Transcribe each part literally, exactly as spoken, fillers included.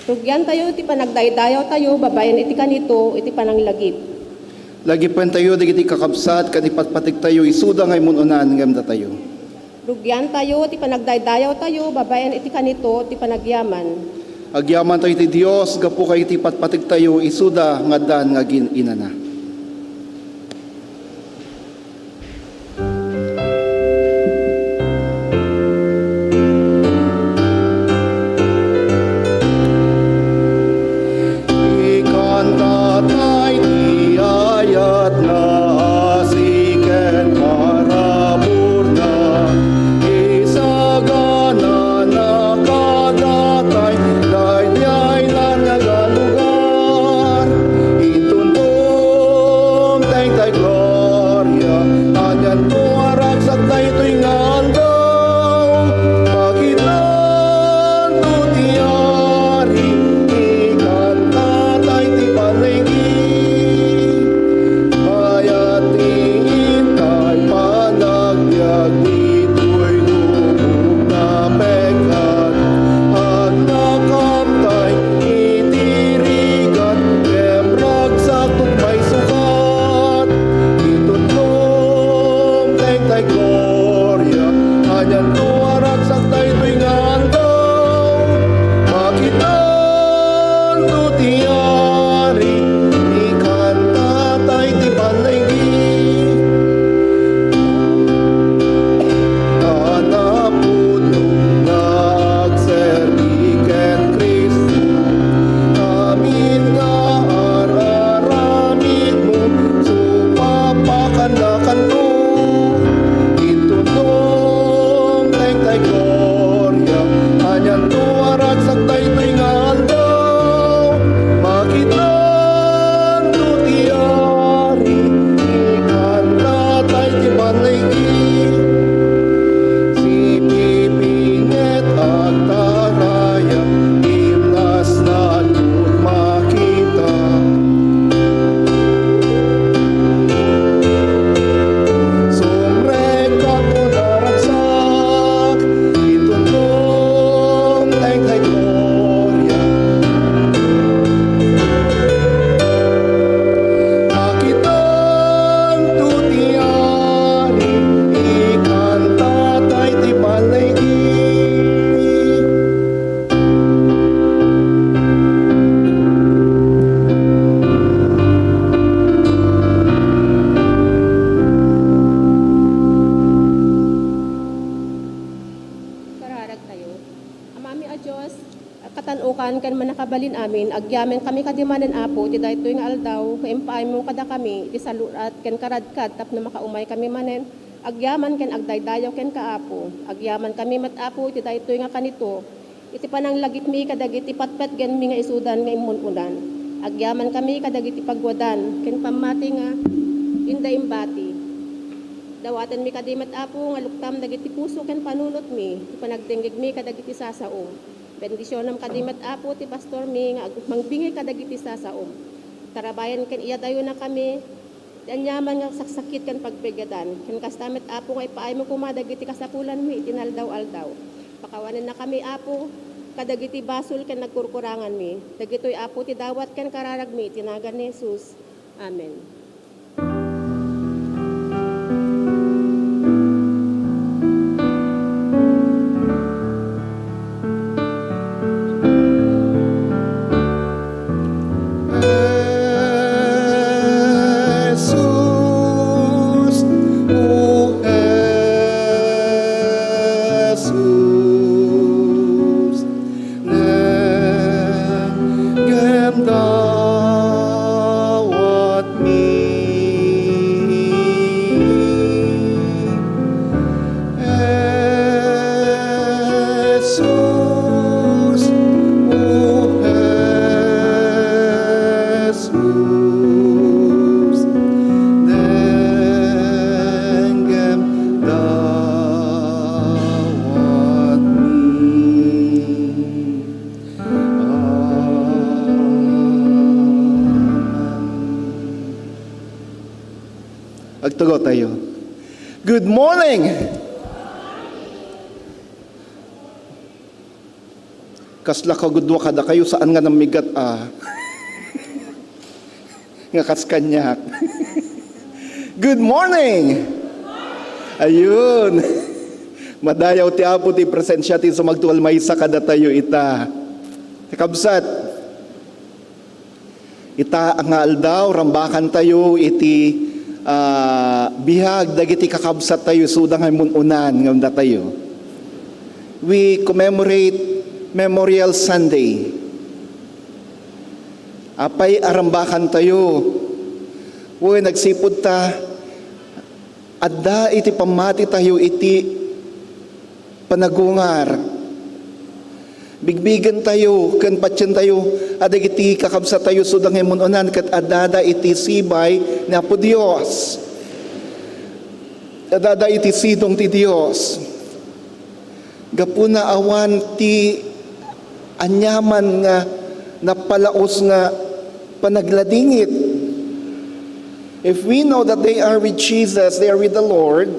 Rugiantayo ti panagdaydayawtayo babaen iti kanito iti pananglagip. Lagipentayo dagiti kakabsat ken ipatpategtayo isuda nga immun-unan ngem datayo. Rugiantayo ti panagdaydayawtayo babaen iti kanito ti panagyaman. Agyamantayo iti Dios gapu kadagiti patpategtayo isuda nga addan nga agin-inana. Ikanta tay ti ayatna, asi ken paraburna. Isaganana kadatay daydiay narigat a lugar. Inton dumteng tay gloria, anianto a ragsak daytoy nga aldaw? Pakitanto ti Ari, ikanta tay ti panlegi. Mayat ti intay panagbiag ditoy lubong nga pekkat. Aglakamtay iti rigat, ngem ragsakto pay sukat. Inton dumteng tay gloria, anianto a ragsak daytoy nga aldaw? Pakitanto ti Ari, ikanta tay ti panlegi. Ania pudno nga agserbi ken Cristo, amin nga ar-aramidmo, supapakannakanto. Inton dumteng tay gloria, anianto a ragsak daytoy nga aldaw? Makitanto ti Ari, ikanta tay ti panlegi. Sipipinget agtaraya, imlasna ket makita. Sumrekka ket naragsak, inton dumteng tay gloria. Makitanto ti Ari, ikanta tay ti panlegi. Kararagtayo. Amami a Dios, katan-okan ken mannakabalin amin, agyamankami kadi manen, Apo, iti daytoy nga aldaw nga impaaymo kadakami iti salurat ken karadkat tapno makaumaykami manen agyaman ken agdaydayaw kenka, Apo. Agyamankami met, Apo, iti daytoy nga kanito, iti pananglagipmi kadagiti patpatgenmi nga isudan nga immun-unan. Agyamankami kadagiti pagwadan ken pammati nga inda imbati. Dawatenmi kadi met, Apo, nga luktam dagiti puso ken panunotmi, ti panagdengngegmi kadagiti sasaom. Bendisionam kadi met, Apo, ti pastormi nga agmangbingay kadagiti sasaom. Tarabayan ken iyadayonakami ti aniaman nga saksakit ken pagpigatan. Ken kasta met, Apo, nga ipaaymo koma dagiti kasapulanmi iti naldaw-aldaw. Pakawanennakami, Apo, kadagiti basol ken nagkurkuranganmi. Dagitoy, Apo, ti dawat ken kararagmi iti nagan ni Jesus. Amen. Jesus, O Jesus, Nenggem dawatmi. Jesus, O Jesus, nenggem dawatmi. Amen. Agtugaw tayo. Good morning! Kasla kagudua kadakayo, saan nga nammigat a. Nga kas kaniak. Good morning! Ayun. Madayaw ti Apo ti presensia ti sumagtual maysa kadatayo ita. Kakabsat, ita nga aldaw, rambakantayo iti, ah, biag dagiti kakabsattayo isuda nga immun-unan nga datayo. We commemorate Memorial Sunday. Apay a rambakantayo? Wen, agsipud ta adda iti pammatitayo iti panagungar. Bigbigentayo ken patientayo a dagiti kakabsattayo isuda nga immun-unan ket addada iti sibay ni Apo Dios. Addada iti sidong ti Dios. Gapuna awan ti aniaman nga napalaos nga panagladingit. If we know that they are with Jesus, they are with the Lord,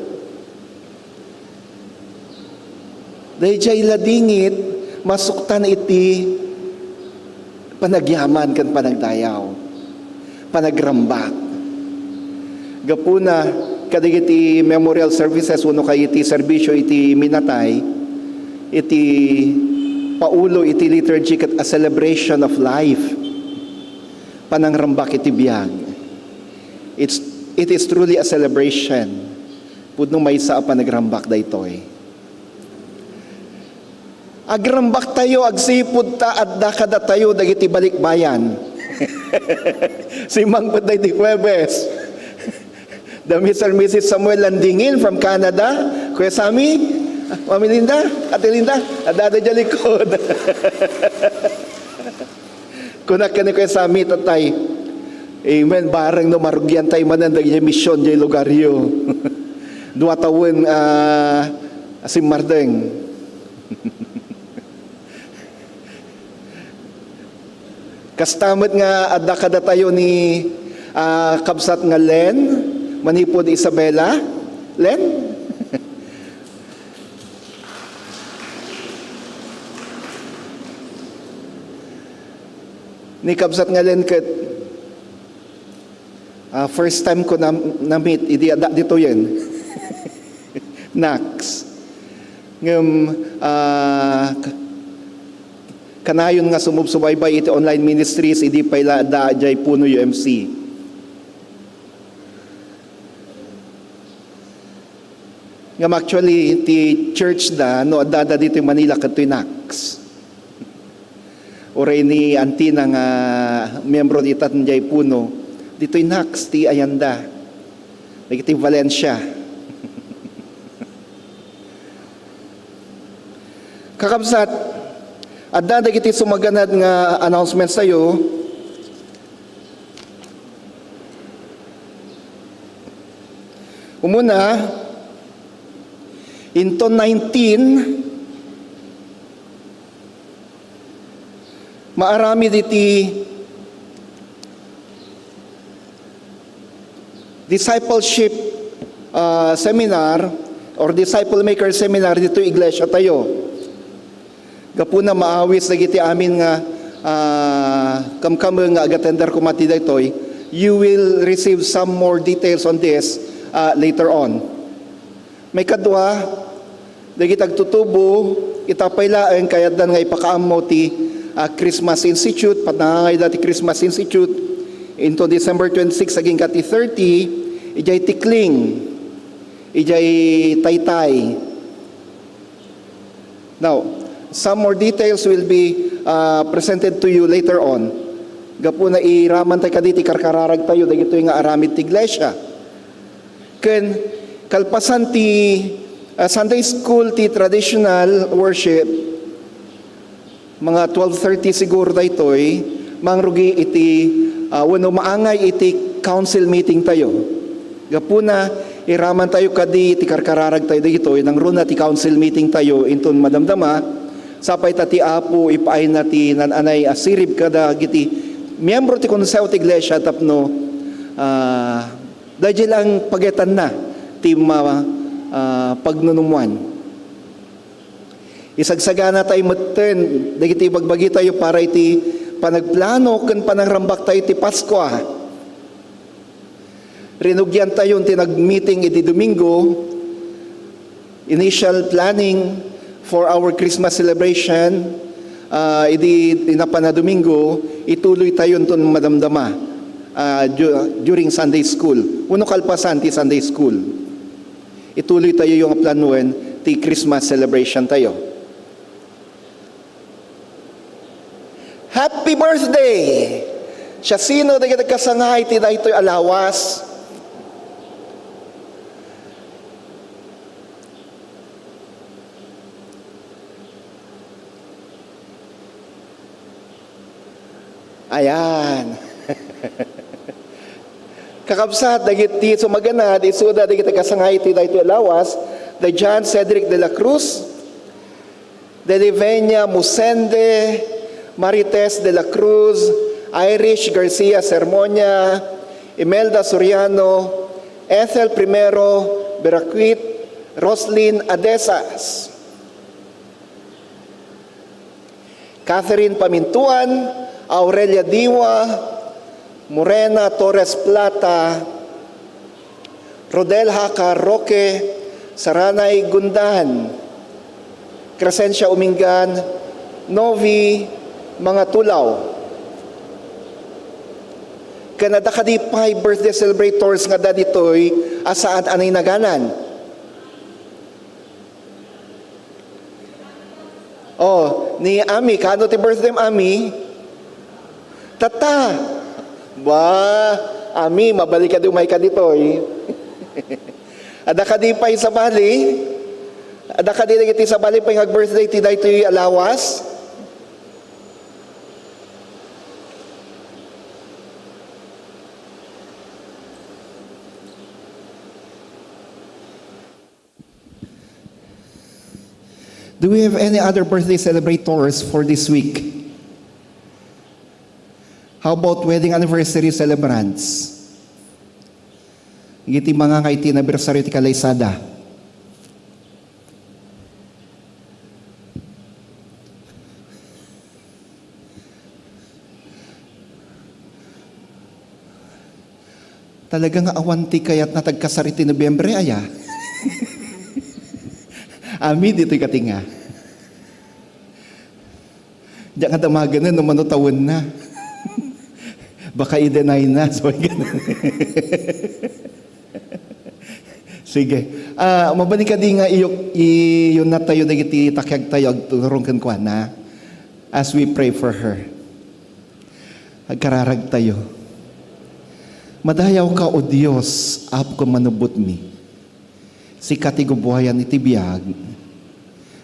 daydiay ladingit masuktan iti panagyaman ken panagdayaw, panagrambak. Gapuna, kadagiti memorial services wenno kay iti serbisyo iti minatay, iti paulo iti liturgy ket a celebration of life. Panangrambak iti biag. It's, it is truly a celebration. Pudno maysa a panagrambak daytoy. Agrambaktayo agsipud ta adda kadatayo dagiti balikbayan. Simmangpet daydi Huwebes. The Mister and Missus Samuel Landingin from Canada. Kuya Sammy, Mami Linda, Ate Linda, adda daydiay likod. Kunak ken ni Kuya Sammy, Tatay, amen, bareng no marugian tayo manen dagiti mision diay lugaryo. Dua tawen, ah, simmardeng. Kasta met nga adda kadatayo ni, ah, kabsat nga Len, manipud Isabela. Len? Ni kabsat nga Len ket, ah, first time ko na, na-meet, idi adda ditoyen. Nax. Ngem, ah, k-, kanayon nga sumubsubaybay iti online ministries, idi pay la adda diay Puno U M C. Ngem actually, ti church da, no, addada ditoy Manila ket toy Nax. Uray ni Antina nga miyembro ita diay Puno, ditoy Nax ti ayanda. Dagiti Valencia. Kakabsat, adda dagiti sumaganad nga announcements tayo. Umuna, inton nineteen, maaramid iti discipleship, ah, seminar or disciple maker seminar ditoy iglesia tayo. Gapuna maawis dagiti amin nga, ah, kamkameng nga agatender koma ti daytoy, you will receive some more details on this, ah, later on. Maikadua, dagiti agtutubo, ita pay laeng kayatdan nga ipakaammo ti, ah, Christmas Institute, panangangayda ti Christmas Institute, into December twenty-six agingga ti thirty, idiay Tikling, idiay Taytay. Now, some more details will be, uh, presented to you later on. Gapuna, iraman tayo kadi ti karkararag tayo, dagitoy nga aramid ti iglesia. Ken kalpasan ti, uh, Sunday school, ti traditional worship, mga twelve thirty siguro daytoy, mangrugi iti, ah, wenno maangay iti council meeting tayo. Gapuna, iraman tayo kadi ti karkararag tayo dagitoy, nangruna ti council meeting tayo inton madamdama, sapay ta ti Apo ipaayna ti naan-anay a sirib kadagiti miembro ti Konseho ti Iglesia tapno, ah, daydiay lang pagetanna ti ma-, ah, pagnunumwan. Isagsagana tayo metten dagiti bagbagi tayo para iti panagplano ken panangrambak tayo iti Paskua. Rinugian tayo ti nagmeeting idi Domingo, initial planning for our Christmas celebration, ah, idi, idi napan a Domingo, ituloy tayo ton madamdama, ah, du-, during Sunday school. Wenno kalpasan ti Sunday school. Ituloy tayo nga planoen ti Christmas celebration tayo. Happy birthday! Siasino dagiti kasangay ti daytoy a lawas? Ayan. Kakabsat, dagiti sumaganad, isuda dagiti kasangay ti daytoy a lawas, da John Cedric de la Cruz, Delivenia Musende, Marites de la Cruz, Irish Garcia Sermonia, Imelda Soriano, Ethel Primero, Beracuit, Roslyn Adesas, Catherine Pamintuan, Aurelia Diwa, Morena Torres Plata, Rodel Haka Roque, Saranay Gundan, Crescencia Umingan, Novi Mangatulaw. Ken adda kadi pay birthday celebrators nga adda ditoy a saan a nainaganan. Oh, ni Ami, kaano ti birthday, Ami? Tatta. Ba, Ami, mabalin kadi umayka ditoy. Adda kadi pay sabali? Adda kadi dagiti sabali pay nga ag-birthday ti daytoy a lawas? Do we have any other birthday celebrators for this week? How about wedding anniversary celebrants? Iti mangangay ti anniversary ti kalaysada. Talaga nga awan ti kayatna ti agkasar iti Nobyembre, aya? Amin ditoy katinga. Diak nga damaganen no mano tawenna. Baka i-deny na. So, ganun. Sige. Ah, mabalin kadi nga iyuk-, iyunat tayo dagiti takiag tayo agturong kenkuana as we pray for her. Agkararag tayo. Madayawka, O Dios, Apo ken Manubbotmi. Sika ti gubuayan iti biag.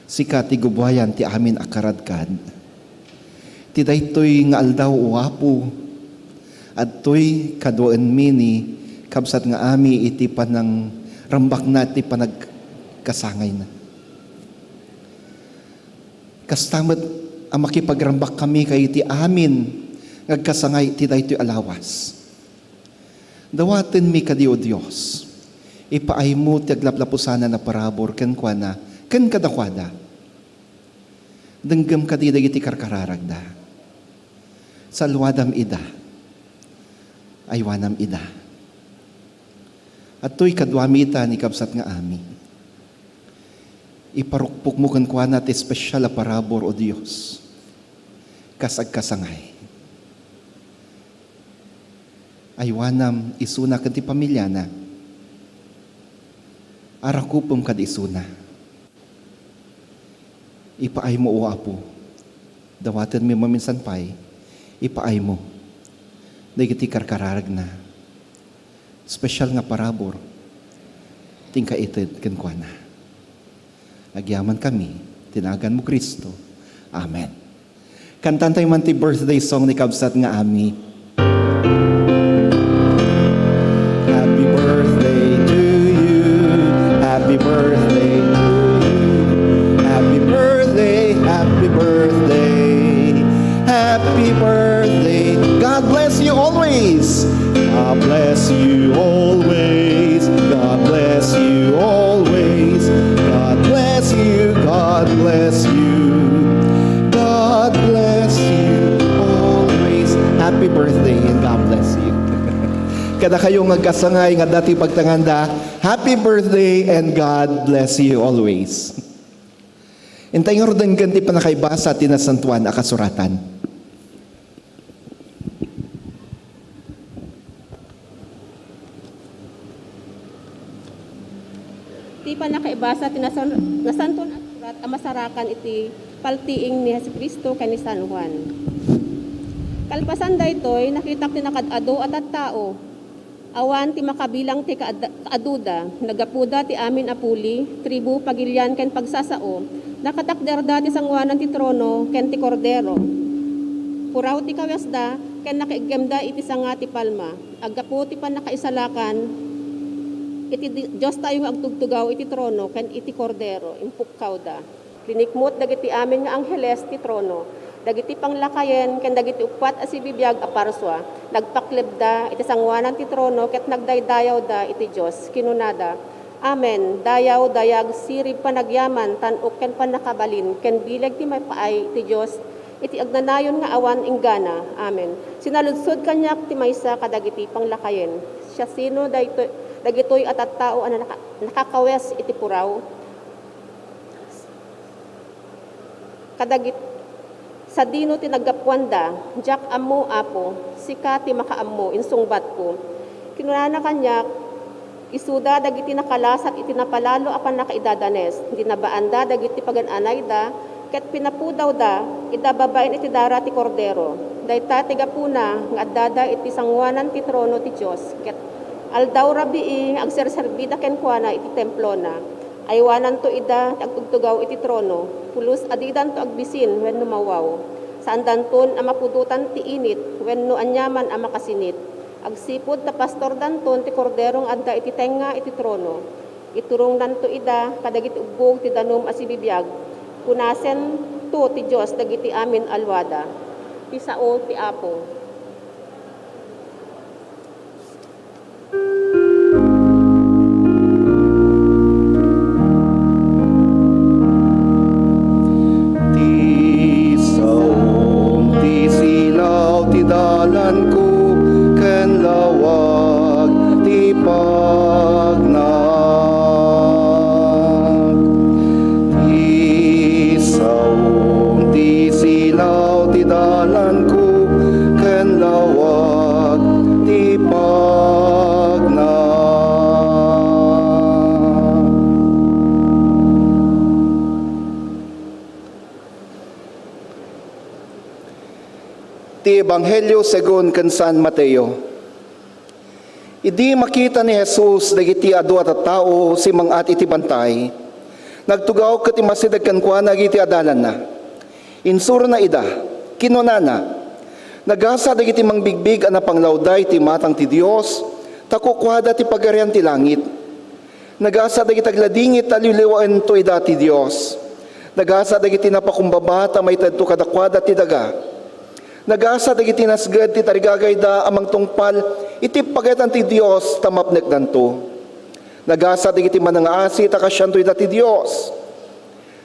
Sika ti gubuayan ti amin a karadkad. Ti daytoy nga aldaw, O Apo, adtoy kaduaenmi ni kabsat nga Ami iti panangrambakna iti panagkasangayna. Kasta met a makipagrambak kami kay iti amin nga agkasangay iti daytoy a lawas. Dawatenmi kadi, O Dios, ipaaymo ti aglaplapusanan a parabur kenkuana ken kadakuada. Denggem kadi dagiti karkararagda. Salluadam ida. Aywanam ida. Adtoy kaduami ita ni kabsat nga Ami. Iparukpokmo kenkuana ti espesial a parabur, O Dios, kas agkasangay. Aywanam isuna ken ti familiana. Arakupem kad isuna. Ipaaymo, O Apo. Dawatenmi maminsan pay, ipaaymo dagiti karkararagna. Special nga parabur ti inkaited kenkuana. Agyaman kami, ti naganmo Cristo. Amen. Kantaentayo man ti birthday song ni kabsat nga Ami. Happy birthday to you. Happy birthday to you. Happy birthday, happy birthday. Happy birthday. God bless you always. God bless you always. God bless you always. God bless you. God bless God bless you always. Happy birthday and God bless you. Kadakayo nga agkasangay nga adda ti pagtanganda, happy birthday and God bless you always. Intay ngaruden ken ti pannakaibasa ti Nasantoan a Kasuratan. Ti pannakaibasa ti nasan-, Nasantoan a Surat a masarakan iti paltiing ni Jesu-Cristo ken ni San Juan. Kalpasan daytoy, nakitak ti nakaad-adu a tattao. Awan ti makabilang ti kaad-, kaaduda. Naggapuda ti amin a puli, tribu, pagilian, ken pagsasao. Nakatakderda ti sangoanan ti trono ken ti Kordero. Puraw ti kawesda, ken nakaiggemda iti sanga ti palma. Aggapu ti pannakaisalakan iti Di-, Diostayo nga agtugtugaw iti trono ken iti Kordero, impukkawda. Linikmut dagiti amin nga angheles ti trono, dagiti panglakayen, ken dagiti uppat a sibibiag a parsua. Nagpaklebda iti sangoanan ti trono ket nagdaydayawda iti Dios. Kinunada, "Amen! Dayaw, dayag, sirib, panagyaman, tan-ok ken pannakabalin, ken bileg ti maipaay iti Dios iti agnanayon nga awan inggana. Amen." Sinaludsod kaniak ti maysa kadagiti panglakayen, "Siasino daytoy, dagitoy a tattao a naka-, nakakawes iti puraw?" Kadagit-, "Sadino ti naggapuanda? Diak ammo, Apo. Sika ti makaammo," insungbatko. Kinunana kaniak, "Isuda dagiti nakalasat iti napalalo a pannakaidadanes. Dinabaanda dagiti pagan-anayda ket pinapudawda ida babaen iti dara ti Kordero. Dayta ti gapuna nga addada iti sangoanan ti trono ti Dios, ket aldaw rabii nga agserserbida kenkuana iti templona. Aywananto ida ti agtugtugaw iti trono, pulos a didanto agbisin wenno mawaw. Saandanton a mapudotan ti init wenno aniaman a makasinit, agsipud ta pastordanton ti Kordero nga adda iti tengnga iti trono. Iturongnanto ida kadagiti ubbog ti danum a sibibiag. Punasento ti Dios dagiti amin a luada." Ti sao ti Apo. Ti saom ti silaw ti dalanko, ken lawag ti pagnak. Ti saom ti silaw ti dalanko, ken lawag ti pagnak. Ti Ebanghelio segun ken San Mateo. Idi makita ni Jesus dagiti adu a tattao simmang-at iti bantay, nagtugaw ket immasideg kenkuana dagiti adalanna. Insurona ida, kinunana, "Nagasa dagiti mangbigbig a napanglawda iti imatang ti Dios, ta kukuada ti Pagarian ti langit. Nagasa dagiti agladingit ta liwliwaento ida ti Dios. Nagasa dagiti napakumbaba ta maitedto kadakuada ti daga. Nagasa dagiti nasged ti tarigagayda a mangtungpal iti pagayatan ti Dios ta mapnekdanto. Nagasa dagiti manangaasi ta kaasianto ida ti Dios.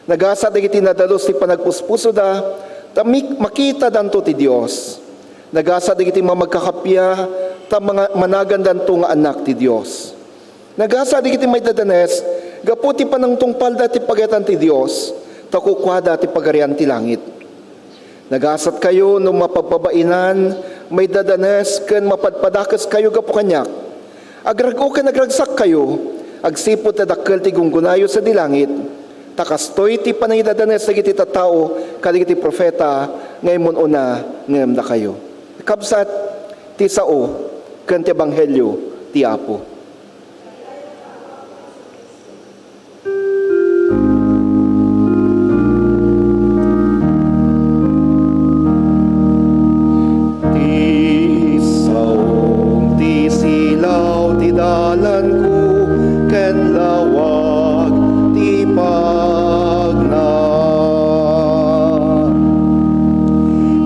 Nagasa dagiti nadalus ti panagpuspusoda ta mik-, makitadanto ti Dios. Nagasa dagiti mamagkakappia ta manga-, managandanto nga annak ti Dios. Nagasa dagiti maidadanes gapu ti panangtungpalda ti pagayatan ti Dios, ta kukuada ti Pagarian ti langit. Nagasatkayo no mapabpabainan, maidadanes, ken mapadpadakeskayo gapu kaniak. Agrag-o ken agragsakkayo, agsipud ta dakkel ti gunggonayo sadi langit, ta kastoy ti panangidadanes dagiti tattao kadagiti profeta nga immun-una ngem dakayo. Kabsat, ti sao ken ti ebanghelio ti Apo. Ti saom ti silaw ti dalanko ken lawag ti pagnak.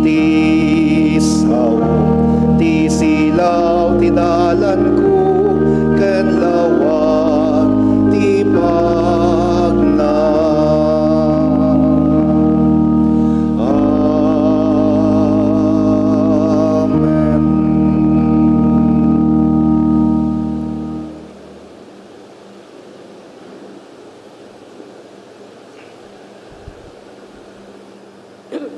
Ti saom ti silaw ti dalanko When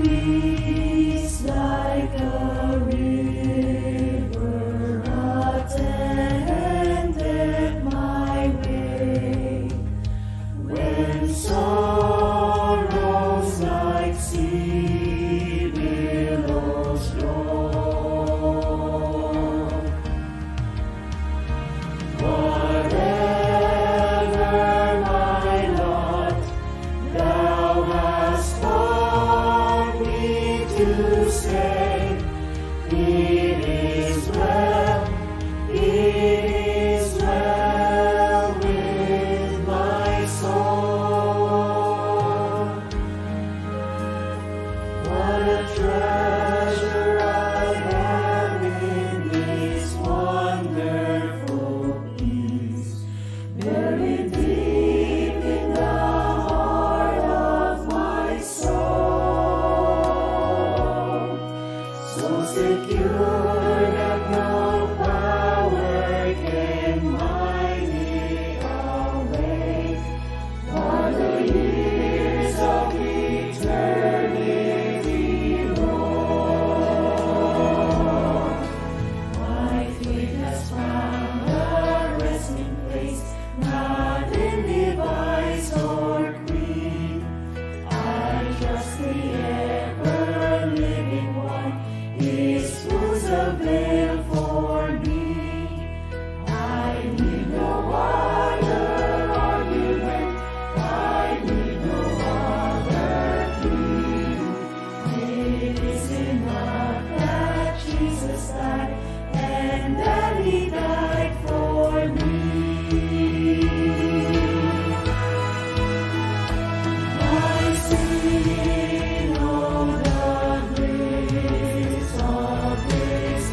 peace like a river attendeth my way, when sorrows like sea billows roll, whatever my lot, thou hast taught me to say, it is well, it is well with my soul. What a treasure I have in this wonderful peace, buried deep in the heart of my soul. So secure that no power can mine it away. For the years of eternity roll. My faith has found a resting place, not in device or creed. I trust the ever living one, his wounds avail for me. I need no other argument, I need no other plea. It is enough that Jesus died and that he died for me. My sin, oh, the grace of this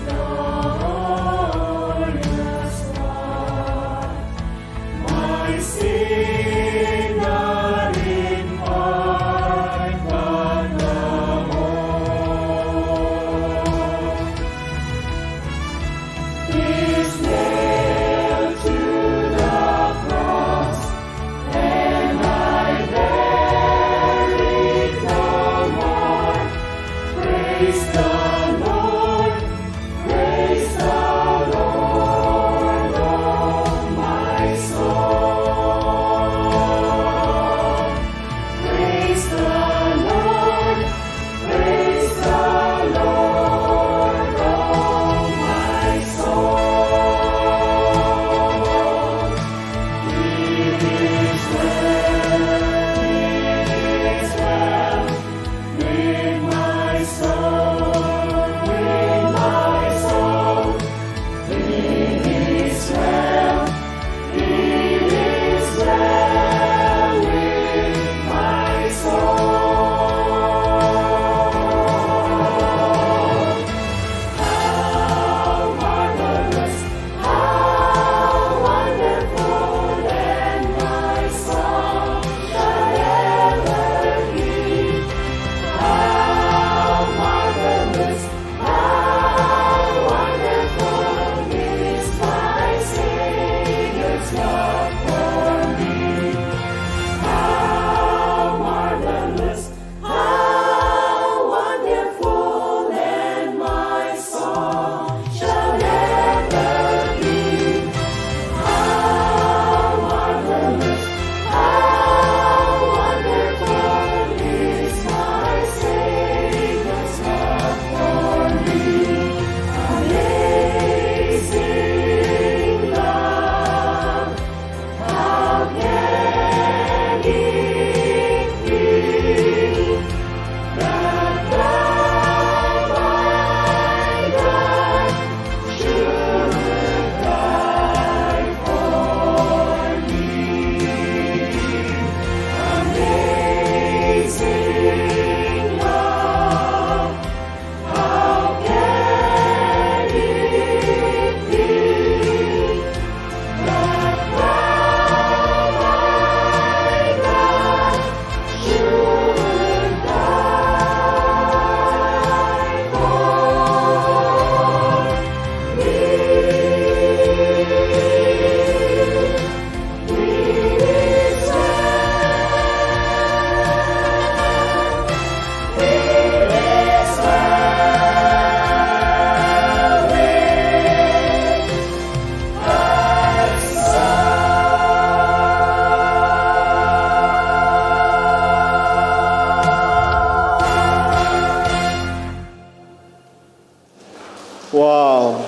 Wow.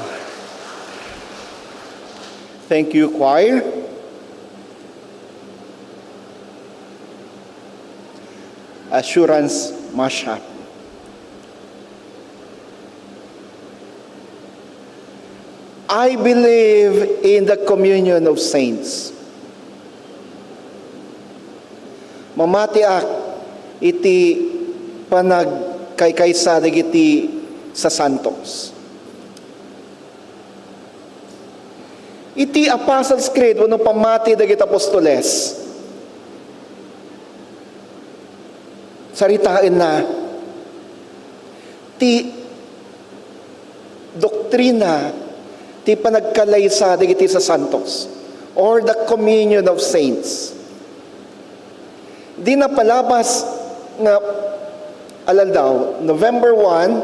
Thank you, choir. Assurance mashup. I believe in the communion of saints. Mamatiak iti panagkaykaysa dagiti sasantos. Iti Apostles' Creed wenno pammati dagiti apostoles, saritaenna ti doktrina ti panagkalaysa dagiti sasantos, or the communion of saints. Idi napalabas nga alaldaw, November one,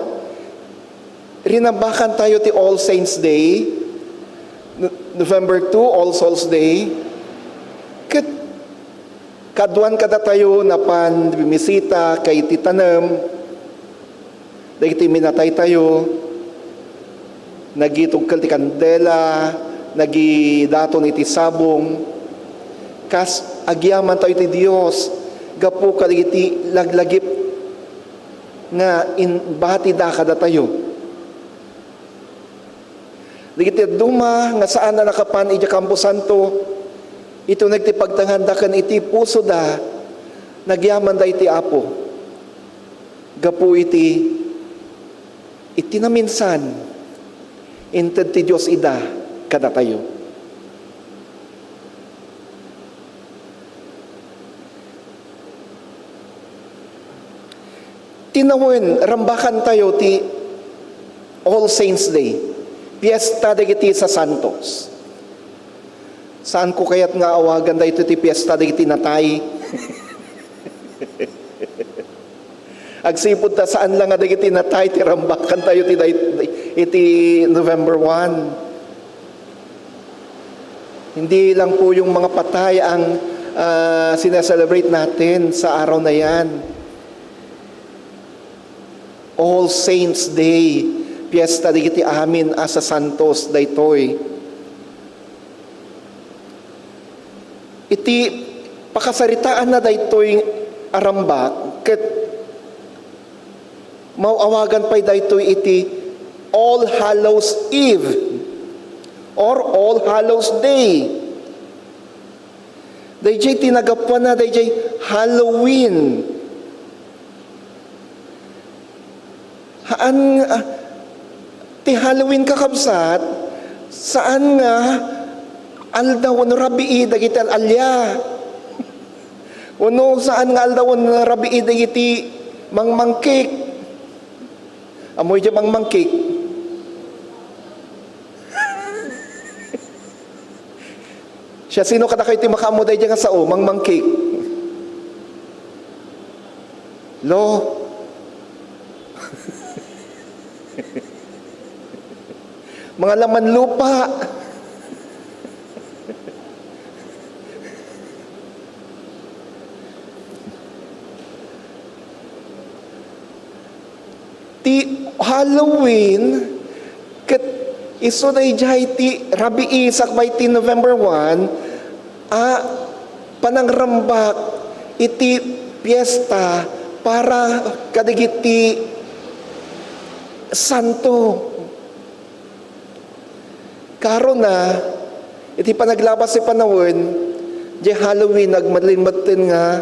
rinambakan tayo ti All Saints Day, No-, November two, All Souls Day. Ket kaduan kadatayo napan bimisita kay ti tanem, dagiti minatay tayo, nagitugkel ti kandela, nagidaton iti sabong, kas agyaman tayo ti Dios gapu kadagiti laglagip nga imbatida kadatayo. Dagiti dadduma nga saan a nakapan idiay kamposanto, ituneg ti pagtanganda ken iti pusoda, nagyamanda iti Apo. Gapu iti, iti naminsan, inted ti Dios ida kadatayo. Tinawen, rambakan tayo ti All Saints Day, Piesta dagiti Sasantos. Saan ko kayat nga awagan daytoy ti Piesta dagiti Natay? Agsipud ta saan la nga dagiti natay ti rambakan tayo ti day-, iti November one. Hindi lang po yung mga patay ang, ah, sineselebrate natin sa araw na yan. All Saints Day, piyesta dagiti amin a sasantos daytoy. Iti pakasaritaanna daytoy a rambak, ket maaw-awagan pay daytoy iti All Hallows Eve or All Hallows Day. Dayjay ti nagapuanna, dayjay Halloween. Haan nga, ah, ti Halloween, kakabsat, saan nga aldaw wenno rabii dagiti al-alia. Wenno saan nga aldaw wenno rabii dagiti mangmangkik. Ammoy diay mangmangkik? Siasino kadakayo ti makaammo daydiay nga sao, mangmangkik? Lo. Mga laman lupa. Ti Halloween, ket isu daydiay ti rabii sakbay ti November one, a panangrambak iti piesta para kadagiti santo. Karuna, iti panaglabas ti panawen, diay Halloween, agmalin metten nga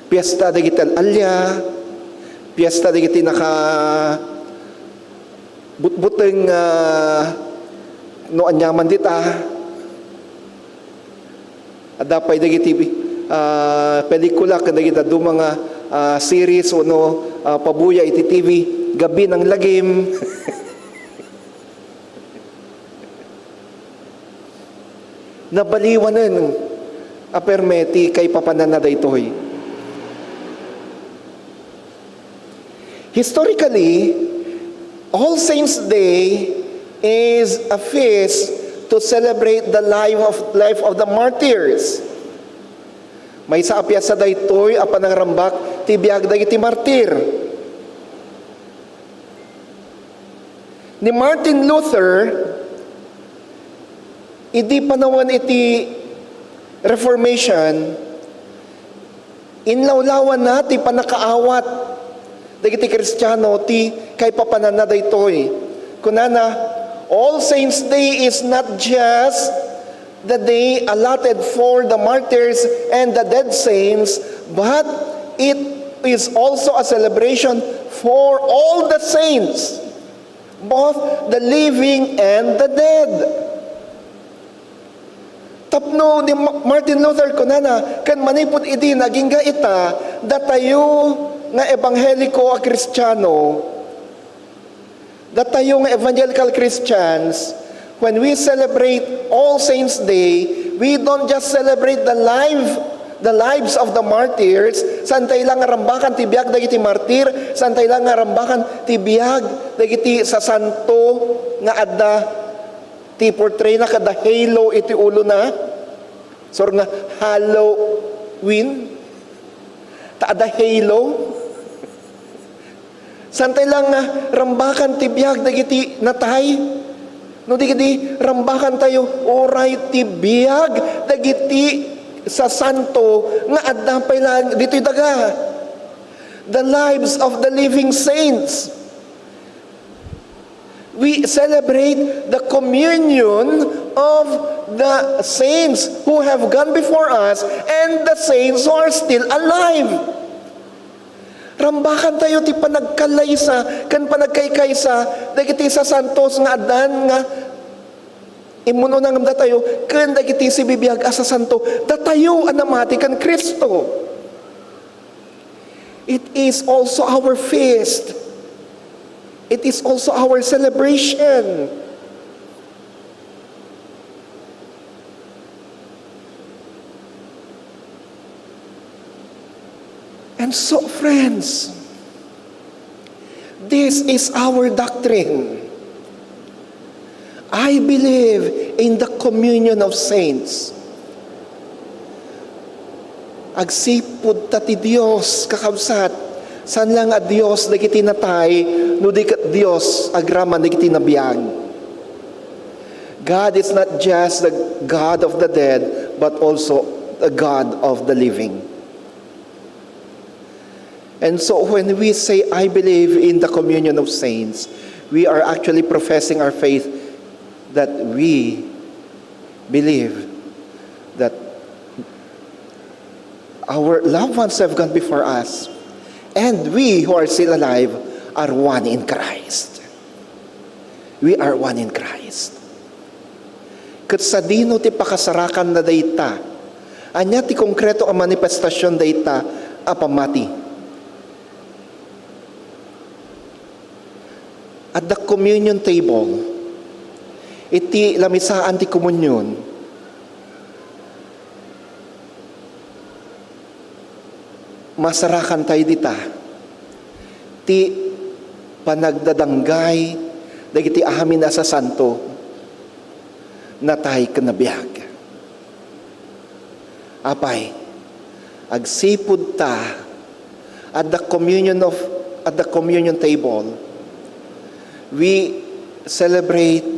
piesta dagiti al-alia, piesta dagiti naka butbuteng, ah, no aniaman dita. Adda pay dagiti, ah, pelikula ken dagiti dadduma nga, ah, series wenno, ah, pabuya iti T V, Gabi ng Lagim. Nabaliwanen a perme ti kaipapananna daytoy. Historically, All Saints Day is a feast to celebrate the life of, life of the martyrs. Maysa a piesta daytoy a panangrambak ti biag dagiti martir. Ni Martin Luther, idi panawen iti Reformation, inlawlawanna ti pannakaawat dagiti Kristiano ti kaipapananna daytoy. Kunana, "All Saints' Day is not just the day allotted for the martyrs and the dead saints, but it is also a celebration for all the saints, both the living and the dead." Tapno ni Ma-, Martin Luther kunana, ken manipud idi nagingga ita, datayo nga Ebangheliko a Kristiano, datayo nga evangelical Christians, when we celebrate All Saints' Day, we don't just celebrate the life, the lives of the martyrs, saan tay la nga rambakan ti biag dagiti martir, saan tay la nga rambakan ti biag dagiti sasanto nga adda ti portrayna kada halo iti ulona. Saan nga Halloween? Ta adda halo. Saan tay la nga rambakan ti biag dagiti natay? No di kadi, rambakan tayo uray ti biag dagiti sasanto nga adda pay la ditoy daga. The lives of the living saints. We celebrate the communion of the saints who have gone before us and the saints who are still alive. Rambakan tayo ti panagkallaysa ken panagkaykaysa dagiti sasantos nga addan nga immun-una ngem datayo ken dagiti sibibiag a sasanto, datayo a namati ken Cristo. It is also our feast. It is also our celebration. And so, friends, this is our doctrine. I believe in the communion of saints. Agsipud ta ti Dios, kakabsat, saan la nga Dios dagiti natay, no di ket Dios agraman dagiti nabiag. God is not just the God of the dead, but also the God of the living. And so when we say, "I believe in the communion of saints," we are actually professing our faith that we believe that our loved ones have gone before us, and we who are still alive are one in Christ. We are one in Christ. Ket sadino ti pakasarakanna dayta? Ania ti konkreto a manifestasion dayta a pammati? Adda communion table. Iti lamisaan ti komunion, masarakan tayo dita ti panagdadanggay dagiti amin a sasanto, natay ken nabiag. Apay, agsipud ta at the communion of, at the communion table, we celebrate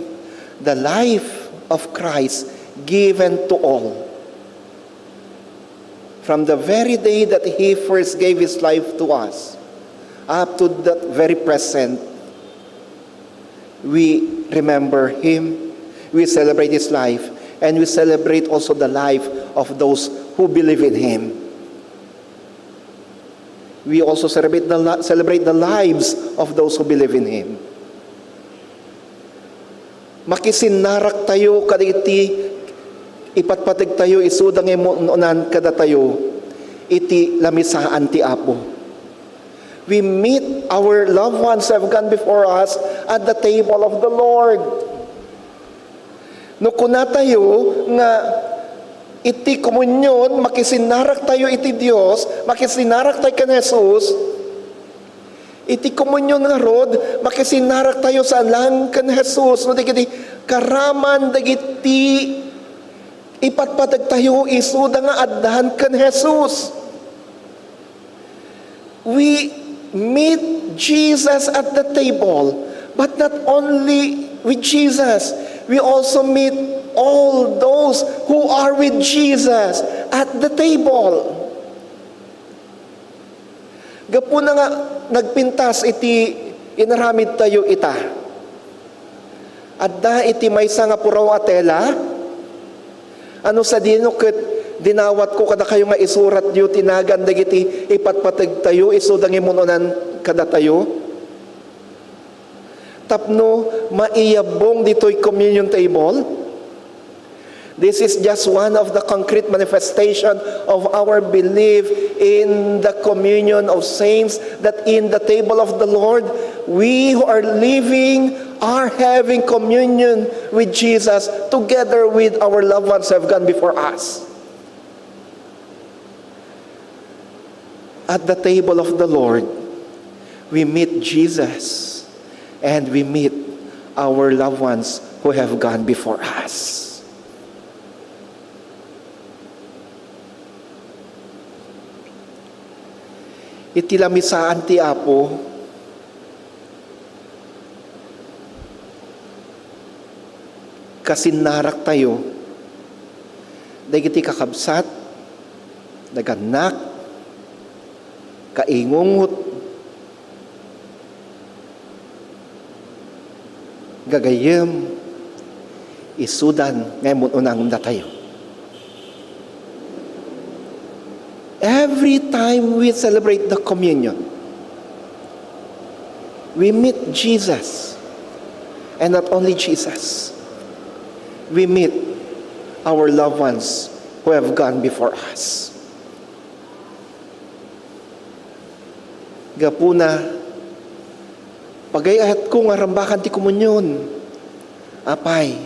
the life of Christ given to all. From the very day that He first gave His life to us, up to that very present, we remember Him, we celebrate His life, and we celebrate also the life of those who believe in Him. We also celebrate the li-, celebrate the lives of those who believe in Him. Makisinnarak tayo kadagiti ipatpateg tayo isuda nga immun-unan kadatayo iti lamisaan ti Apo. We meet our loved ones who have gone before us at the table of the Lord. No kuna tayo nga iti komunion, makisinnarak tayo iti Dios, makisinnarak tayo ken Jesus, iti komunion ngarud, makisinnarak tayo saan laeng ken Jesus, no di kadi karaman dagiti ipatpateg tayo isuda nga addan ken Jesus. We meet Jesus at the table, But not only with Jesus, we also meet all those who are with Jesus at the table. Gapuna nga nagpintas iti inaramid tayo ita. Adda iti maysa nga puraw a tela, ano sadino ket dinawatko kadakayo nga isuratyo ti nagan dagiti ipatpateg tayo isu da nga immun-unan kadatayo? Tapno maiyabbong ditoy communion table? This is just one of the concrete manifestation of our belief in the communion of saints, that in the table of the Lord, we who are living are having communion with Jesus together with our loved ones who have gone before us. At the table of the Lord, we meet Jesus and we meet our loved ones who have gone before us. Iti lamisaan ti Apo, kasinnarak tayo dagiti kakabsat, nagannak, kaingungot, gagayyem, isudan nga immun-unang datayo. Every time we celebrate the communion, we meet Jesus. And not only Jesus, we meet our loved ones who have gone before us. Gapuna, pagayatko nga rambakan ti komunion, Apay,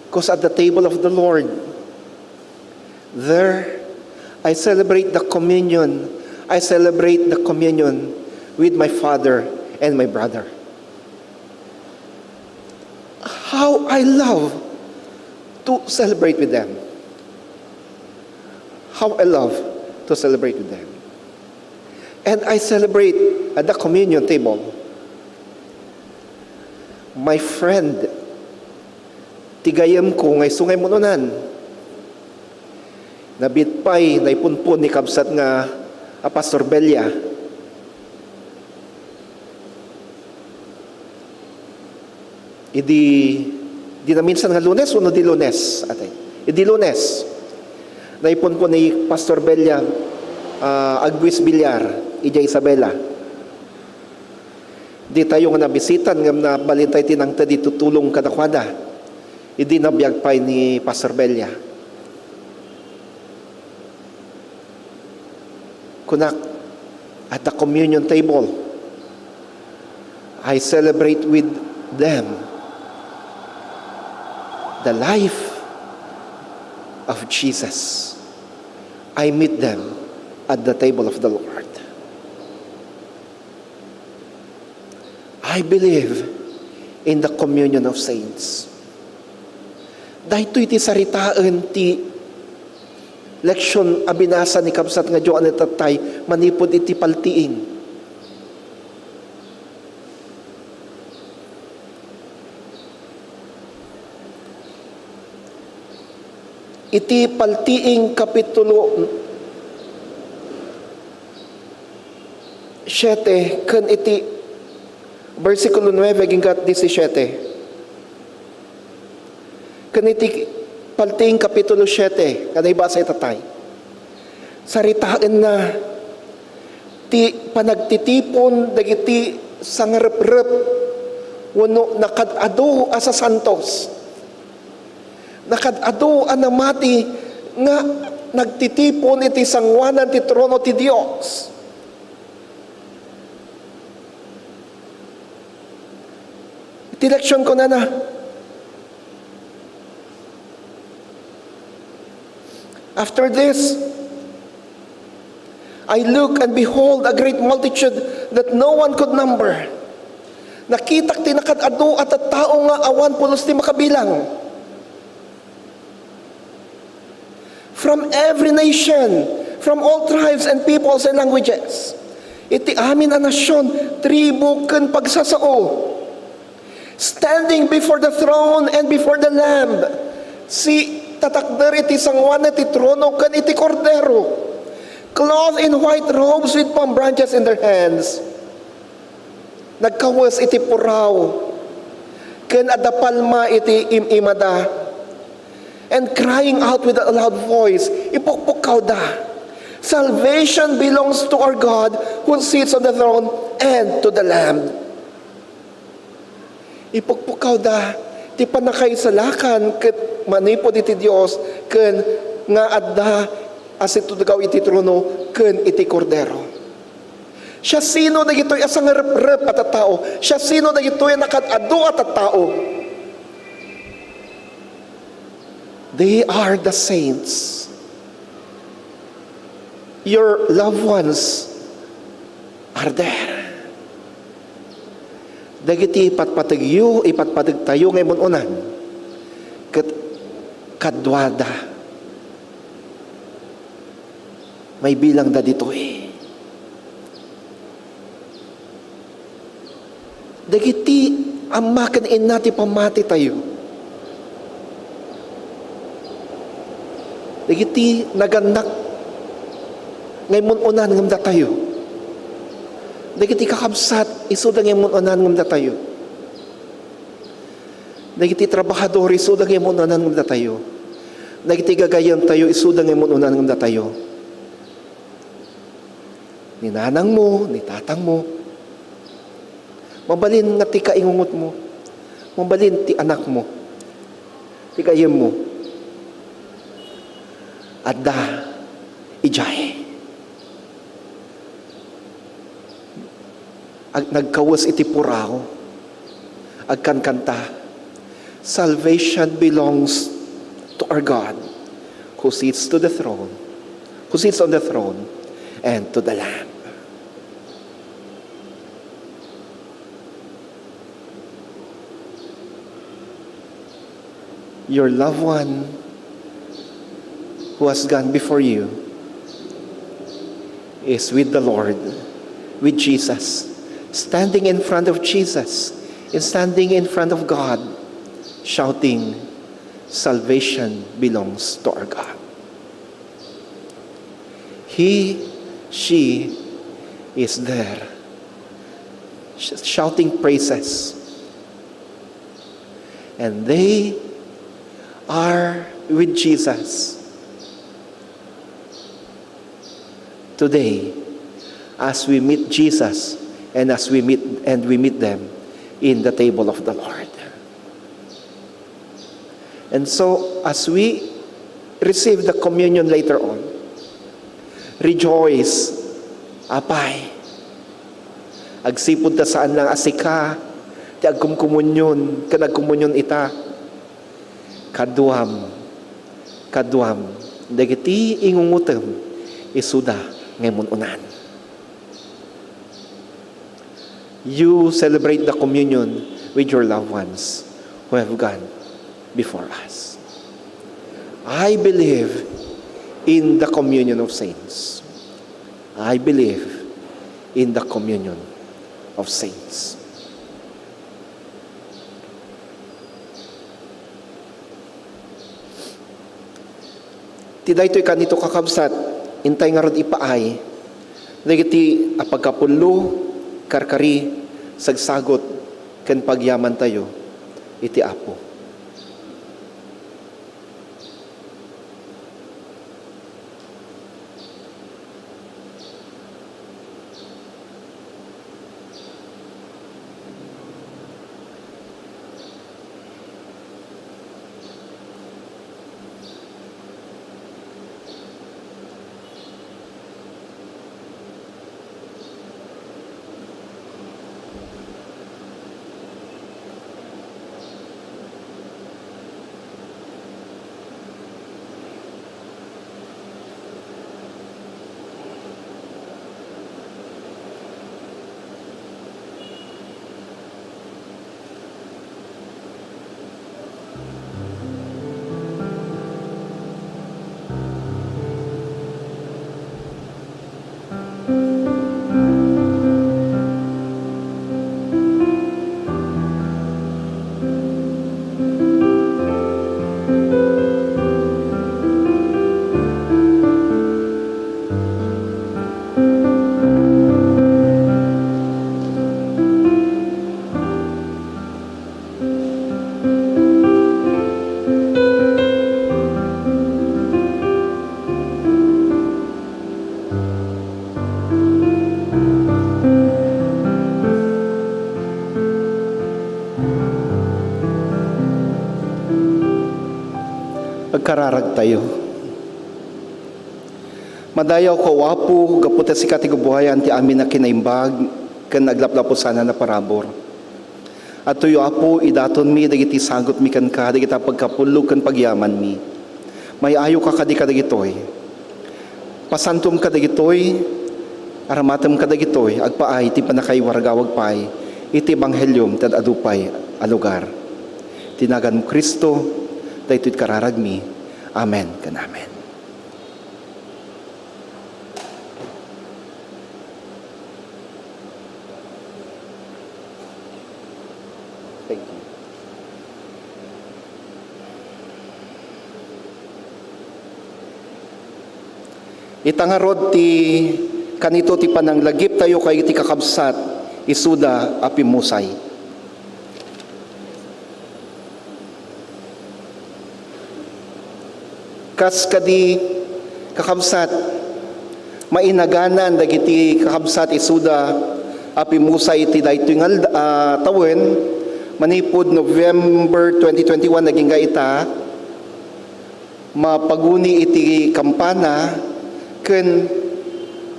'cause at the table of the Lord, there, I celebrate the communion. I celebrate the communion with my father and my brother. How I love to celebrate with them. How I love to celebrate with them. And I celebrate at the communion table. My friend, ti gayyemko nga isu nga immun-unan. Nabiit pay, naipunpon ni kabsat nga a Pastor Belia. Idi, di naminsan nga Lunes wenno di Lunes, ate? Idi Lunes, naipunpon ni Pastor Belia, ah, agbuis bilyar, idiay Isabela. Ditayo nga nabisitan ngem nabalintay ti nangted iti tulong kadakuada. Idi nabiag pay ni Pastor Belia. Kunak, at the communion table, I celebrate with them the life of Jesus. I meet them at the table of the Lord. I believe in the communion of saints. Daytoy ti saritaen ti leksion a binasa ni kabsat nga Joanne tattay manipud iti paltiing. Iti paltiing kapitulo siete ken iti bersikulo nuebe agingga disisiete. Ken iti paltiing kapitulo siete, nga naibasa itattay, saritaenna ti panagtitipon dagiti sangareprep wenno nakaad-adu a sasantos. Nakaad-adu a namati nga nagtitipon iti sanguanan ti trono ti Dios. Iti leksion, kunana, "After this, I look, and behold, a great multitude that no one could number." Nakitak ti nakaad-adu a tattao nga awan pulos ti makabilang. From every nation, from all tribes and peoples and languages, Iti amin a nasion, tribu ken pagsasao. Standing before the throne and before the Lamb. Siak tatakder iti sangoanna ti trono ken iti Kordero. Clothed in white robes with palm branches in their hands. Nagkawes iti puraw, ken adda palma iti im-imada. And crying out with a loud voice, ipukpukkawda, "Salvation belongs to our God who sits on the throne and to the Lamb." Ipukpukkawda ti pannakaisalakan ket manipud iti Dios ken nga adda a situdgaw iti trono ken iti Kordero. Siasino dagitoy a sangareprep a tattao? Siasino dagitoy a nakaad-adu a tattao? They are the saints. Your loved ones are there. Dagiti ipatpategyo, ipatpategtayo nga immun-unan, ket kaduada. Maibilangda ditoy. Dagiti ama ken inna ti pammatitayo. Dagiti nagannak nga immun-unan ngem datayo. Dagiti kakabsat, isuda nga immun-unan ngem datayo. Dagiti trabahador, isuda nga immun-unan ngem datayo. Dagiti gagayyemtayo, isuda nga immun-unan ngem datayo. Ni nanangmo, ni tatangmo. Mabalin nga ti kaingungotmo. Mabalin ti anakmo. Ti gayyemmo. Adda idiay. Ag-, nagkawes iti puraw. Agkankanta, "Salvation belongs to our God, who sits to the throne, who sits on the throne, and to the Lamb." Your loved one who has gone before you is with the Lord, with Jesus, standing in front of Jesus, and standing in front of God, shouting, "Salvation belongs to our God." He, she is there, sh-, shouting praises. And they are with Jesus today as we meet Jesus and as we meet, and we meet them in the table of the Lord. And so, as we receive the communion later on, rejoice, apay, agsipud ta saan lang a sika ti agkumkomunion ken agkomunion ita. Kaduam, kaduam, dagiti ingungotem, isuda nga immun-unan. You celebrate the communion with your loved ones who have gone before us. I believe in the communion of saints. I believe in the communion of saints. Ti daytoy kanito, kakabsat, intay ngarud ipaay dagiti a pagkapullo, karkari, sagsagut, ken pagyamantayo iti Apo. Kararagtayo. Madayawka, O Apo, gapu ta sika ti gubuayan ti amin a kinaimbag ken aglaplapusanan a parabur. Adtoy, O Apo, idatonmi dagiti sagutmi kenka, dagiti pagkapullo ken pagyamanmi. May-ayoka kadi kadagitoy. Pasantuem kadagitoy, aramatem kadagitoy, agpaay ti pannakaiwaragawag pay iti ebangheliom ti ad-adu pay a lugar. Ti naganmo, Cristo, daytoy ti kararagmi. Amen ken amen. Thank you. Ita ngarud ti kanito ti pananglagiptayo kadagiti kakabsat isuda a pimmusay. Kas kadi, kakabsat, mainaganan dagiti kakabsat isuda a pimmusay iti daytoy nga alda-, a tawen, manipud November twenty twenty-one, nagingga ita, mapaguni iti kampana, ken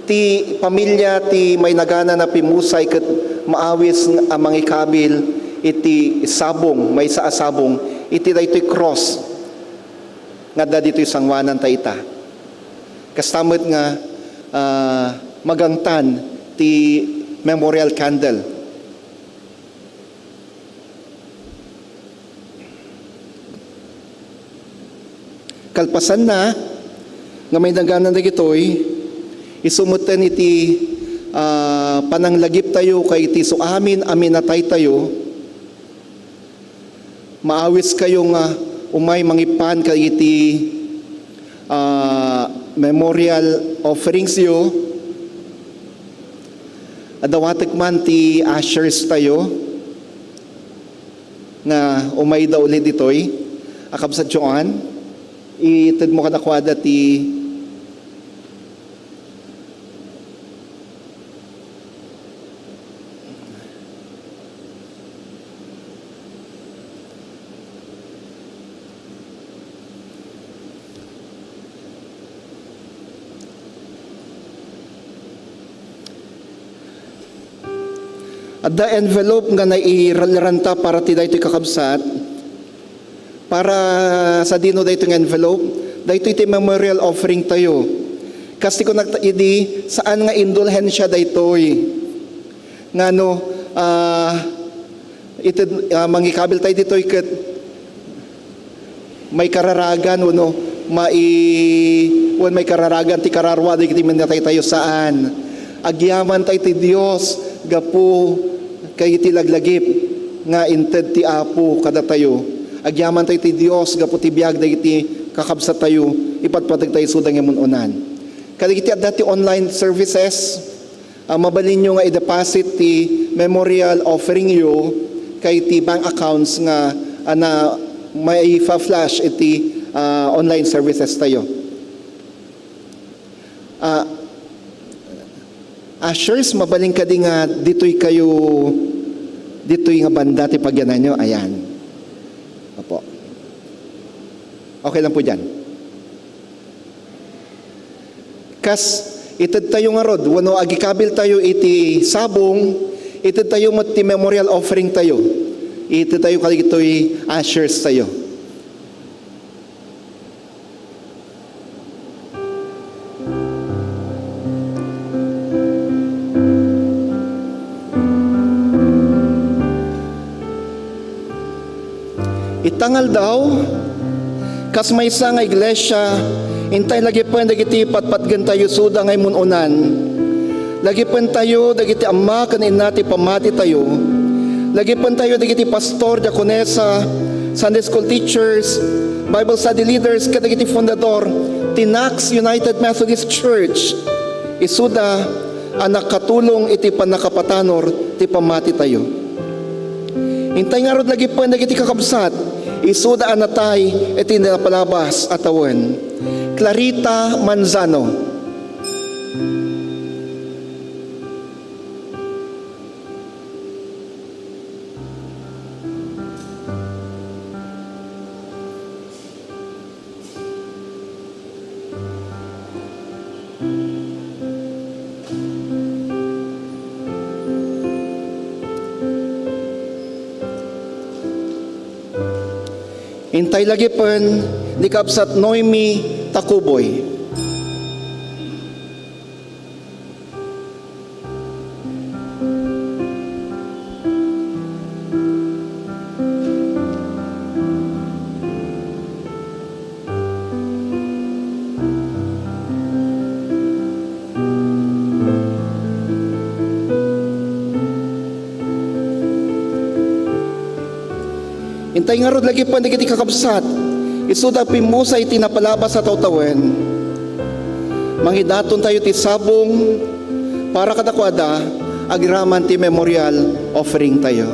ti pamilia ti mainaganan a pimmusay ket maawis a mangikabil iti sabong, maysa a sabong, iti daytoy cross nga adda ditoy sangoananta ita. Kasta met nga, ah, magangtan ti memorial candle. Kalpasanna nga mainaganan dagitoy, isu metten iti, ah, pananglagiptayo kadagiti isuamin a minataytayo, maawiskayo nga umay mangipan kadagiti, ah, memorial offerings yo. Addawatek man ti ushers tayo nga umayda uli ditoy. A Kabsat Joan, itedmo kadakuada ti Adda envelope nga nairaliranta para ti daytoy, kakabsat. Para sadino daytoy nga envelope? Daytoy ti memorial offering tayo. Kas ti kunak ta idi, saan nga indulhensya daytoy. Ngano, ah, ited-, ah, mangikabil tayo ditoy ket maikararagan wenno mai-, wen maikararagan ti kararua dagiti minatay tayo, saan. Agyaman tayo ti Dios gapu kadagiti laglagip nga inted ti Apo kadatayo. Agyaman tayo ti Dios gapu ti biag dagiti kakabsat tayo, ipatpateg tayo isuda nga immun-unan. Kadagiti adda ti online services, ah, mabalinyo nga i-deposit ti memorial offering yo kay ti bank accounts nga, ah, na maifa-flash iti, ah, online services tayo. Ah, ushers, mabalin kadi nga ditoy kayo, ditoy nga banda ti pagyananyo? Ayan. Opo. Okay lang po dyan. Kas ited tayo ngarud, wenno agikabil tayo iti sabong, ited tayo met ti memorial offering tayo. Ited tayo kadagitoy ushers tayo. Ita nga aldaw, kas maysa nga iglesia, intay lagipen dagiti patpatgentayo isuda nga immun-unan. Lagipentayo dagiti ama ken inna ti pammatitayo. Lagipentayo dagiti pastor, diakonesa, Sunday school teachers, Bible study leaders, ket dagiti fundador ti Knox United Methodist Church. Isuda a nakatulong iti pannakapatanor ti pammatitayo. Intay ngarud lagipen dagiti kakabsat, isuda a natay iti napalabas a tawen. Clarita Manzano. Intay lagipen ni Kabsat Noemi Takuboy. Intay ngarud lagipen dagiti kakabsat, isuda a pimmusay ti napalabas a tawtawen. Mangidaton tayo ti sabong para kadakuada, agraman ti memorial offering tayo.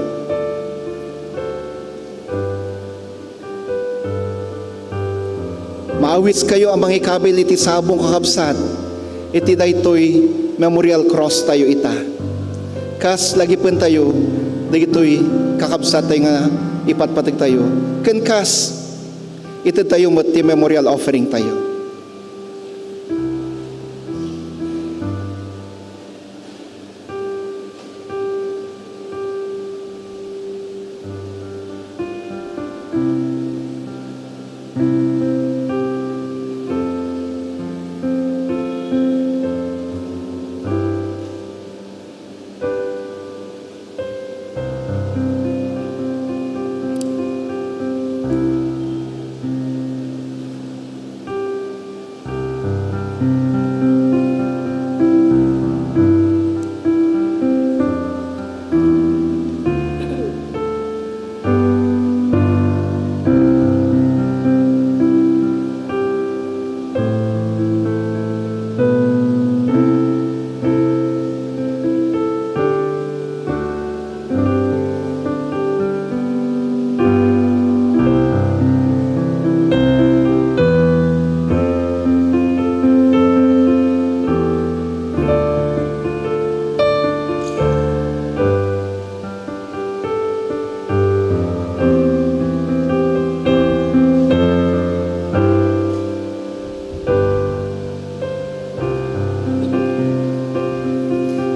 Maawis kayo a mangikabil iti sabong, kakabsat, iti daytoy memorial cross tayo ita. Kas lagipen tayo dagitoy kakabsat tayo nga ipatpateg tayo. Ken kas, ited tayo met ti memorial offering tayo.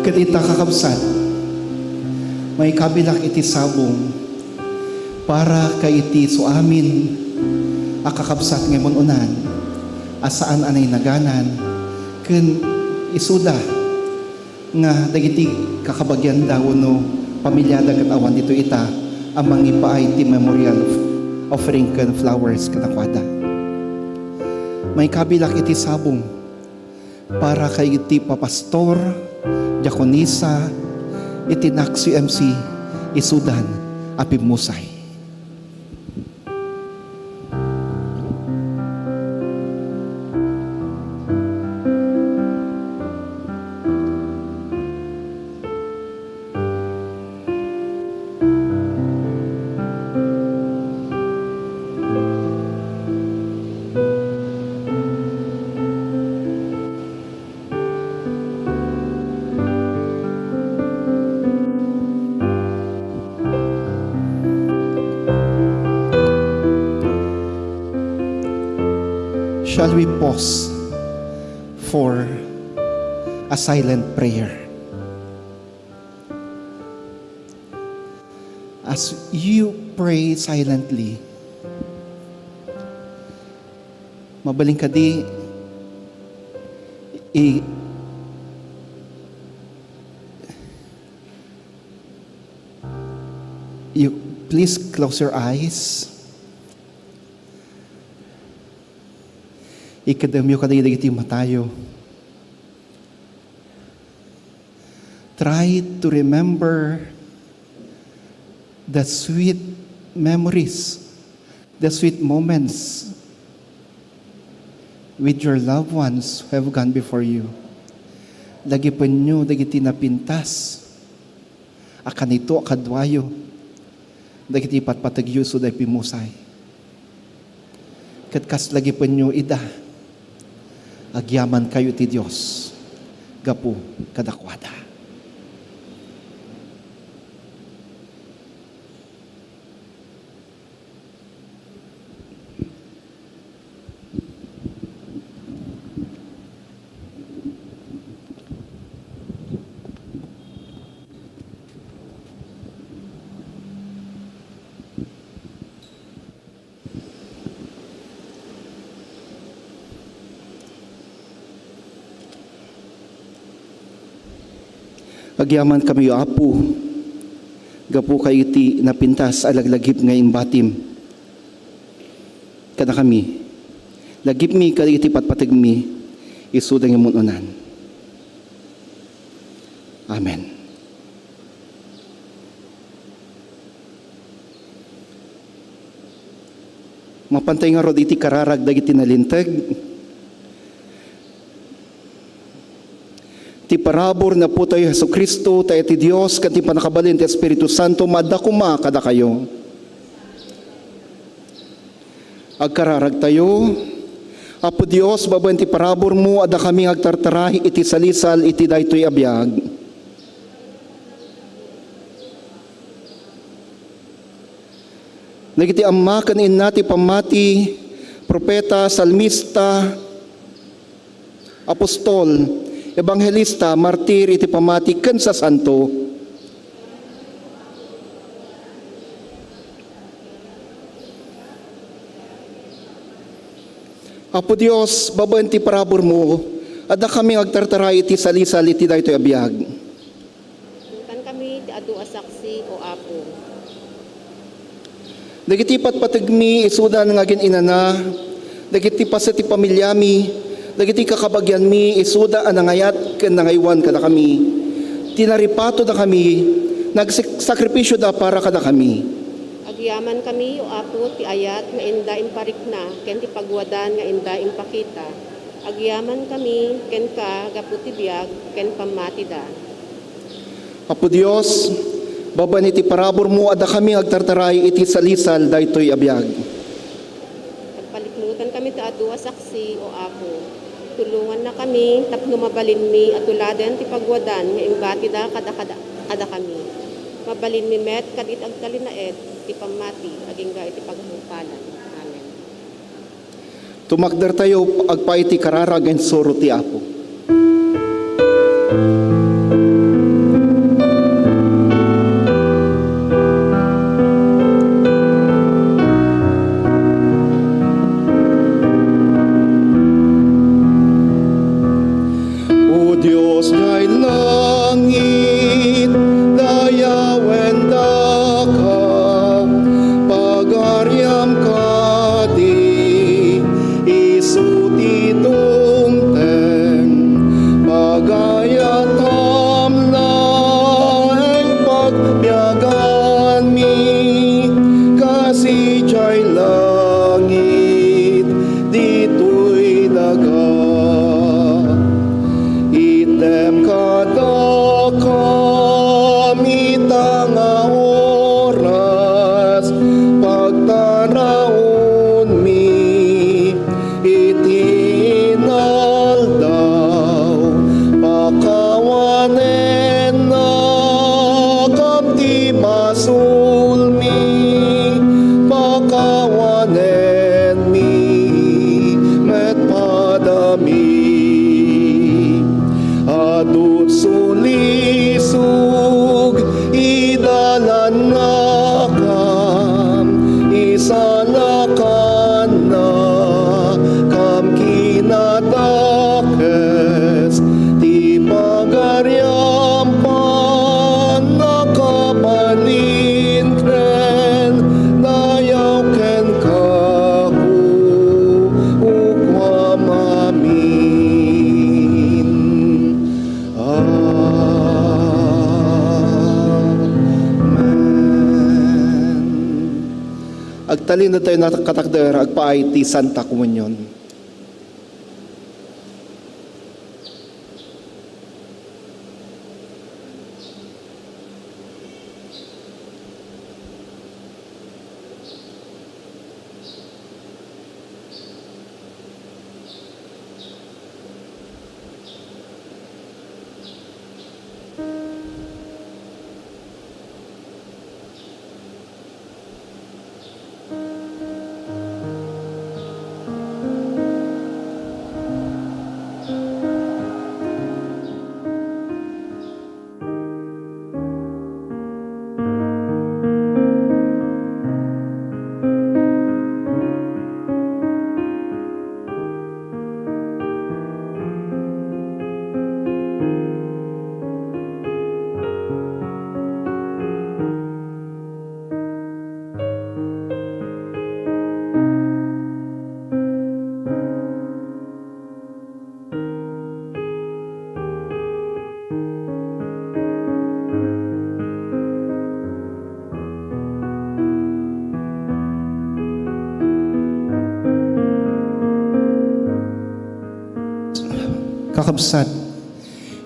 Ket ita, kakabsat, maikabilak iti sabong para ka iti suamin a kakabsat nga immun-unan a saan a nainaganan ken isuda nga dagiti kakabagianda wenno pamiliada ket awan ditoy ita a mangipaay ti memorial offering ken flowers kadakuada. Maikabilak iti sabong para kay iti papastor, diakonisa, iti Nax U M C, isudan a pimmusay. Shall we pause for a silent prayer? As you pray silently, mabalin kadi i-, you please close your eyes. Ikademyo kadagiti matayo. Try to remember the sweet memories, the sweet moments with your loved ones who have gone before you. Lagipenyo dagiti napintas a kanito a kaduayo, dagiti patpategyo isu daytoy pimmusay. Ket kas lagipenyo ida, agyamankayo iti Dios gapu kadakuada. Agyamankami, Apo, gapu kadagiti napintas a laglagip nga imbatim kadakami. Lagipmi kadagiti patpategmi isuda nga immun-unan. Amen. Mapantay ngarud iti kararag dagiti nalinteg. Ti parabur ni Apotayo Jesu-Cristo, ta iti Dios, ken ti pannakabalin ti Espiritu Santo, maadda koma kadakayo. Agkararagtayo. Apo Dios, babaen ti paraburmo, addakami nga agtartaray iti salisal iti daytoy a biag. Dagiti amma ken inna ti pammati, propeta, salmista, apostol, ebanghelista, martir iti pammati, ken sasanto. Apo Dios, babaen ti paraburmo, addakami nga agtartaray iti salisal iti daytoy a biag. Itankami ti adu a saksi, O Apo. Dagiti patpategmi isuda nga agin-inana, dagiti paset ti familiami, dagiti kakabagianmi isuda a nangayat ken nangaywan kadakami. Tinaripatodakami, nagsik-, sakripisioda para kadakami. Agyamankami, O Apo, ti ayat nga inda imparikna ken ti pagwadan nga inda impakita. Agyamankami kenka gapu ti biag ken pammatida. Apo Dios, babaen iti paraburmo, addakami nga agtartaray iti salisal daytoy a biag. Agpaliknotankami ti adu a saksi, O Apo. Tulongannakami tapno mabalinmi a tuladen ti pagwadan nga imbatida kada, kada, kadakami. Mabalinmi met kadagiti agtalinaed ti pammati agingga iti pagtungpalan. Amen. Tumakdertayo agpaay ti kararag nga insuro ti Apo. O Dios, diay langit, dayawen daka, pagariam kadi, isu ti tungteng, pagayatam laeng pagbiaganmi, kas idiay langit, ditoy daga. Item kadakam ita nga oras, pagtaraonmi iti inaldaw, pakawanennakam ti basolmi, pakawanenmi met padami. Adu sulisog, idalannakam, isalakannakam kinadakes, ti pagariam pannakabalin ken dayaw kenka, ukuam amin. Amen. Agtalinaedtayo a katakder, agpaay ti Santa Komunion. Kakabsat,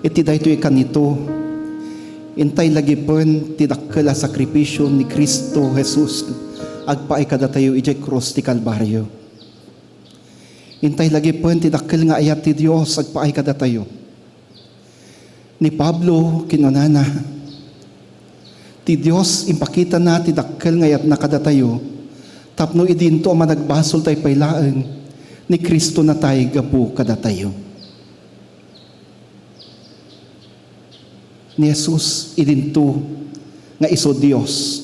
iti daytoy a kanito, intay lagipen ti dakkel a sakripisio ni Cristo Jesus agpaay kadatayo idiay krus ti Kalbario. Intay lagipen ti dakkel nga ayat ti Dios agpaay kadatayo. Ni Pablo, kinunana, ti Dios impakitana ti dakkel nga ayatna kadatayo, tapno idinto a managbasol tay pay laeng, ni Cristo natay gapu kadatayo. Ni Jesus idinto nga isu Dios.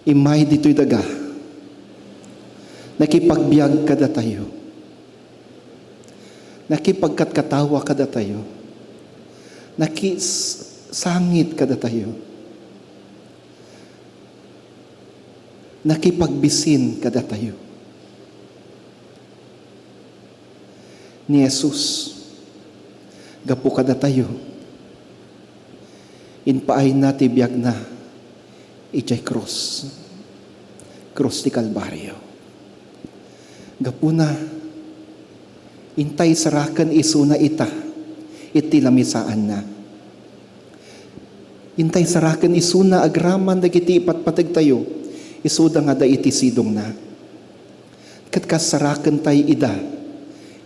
Immay ditoy daga, nakipagbiag kadatayo. Nakipagkatkatawa kadatayo. Nakisangit kadatayo. Nakipagbisin kadatayo. Ni Jesus, gapu kadatayo, impaayna ti biagna idiay krus, krus ti Kalbario. Gapuna, intay saraken isuna ita iti lamisaanna. Intay saraken isuna agraman dagiti ipatpategtayo, isuda nga adda iti sidongna. Ket kas sarakentay ida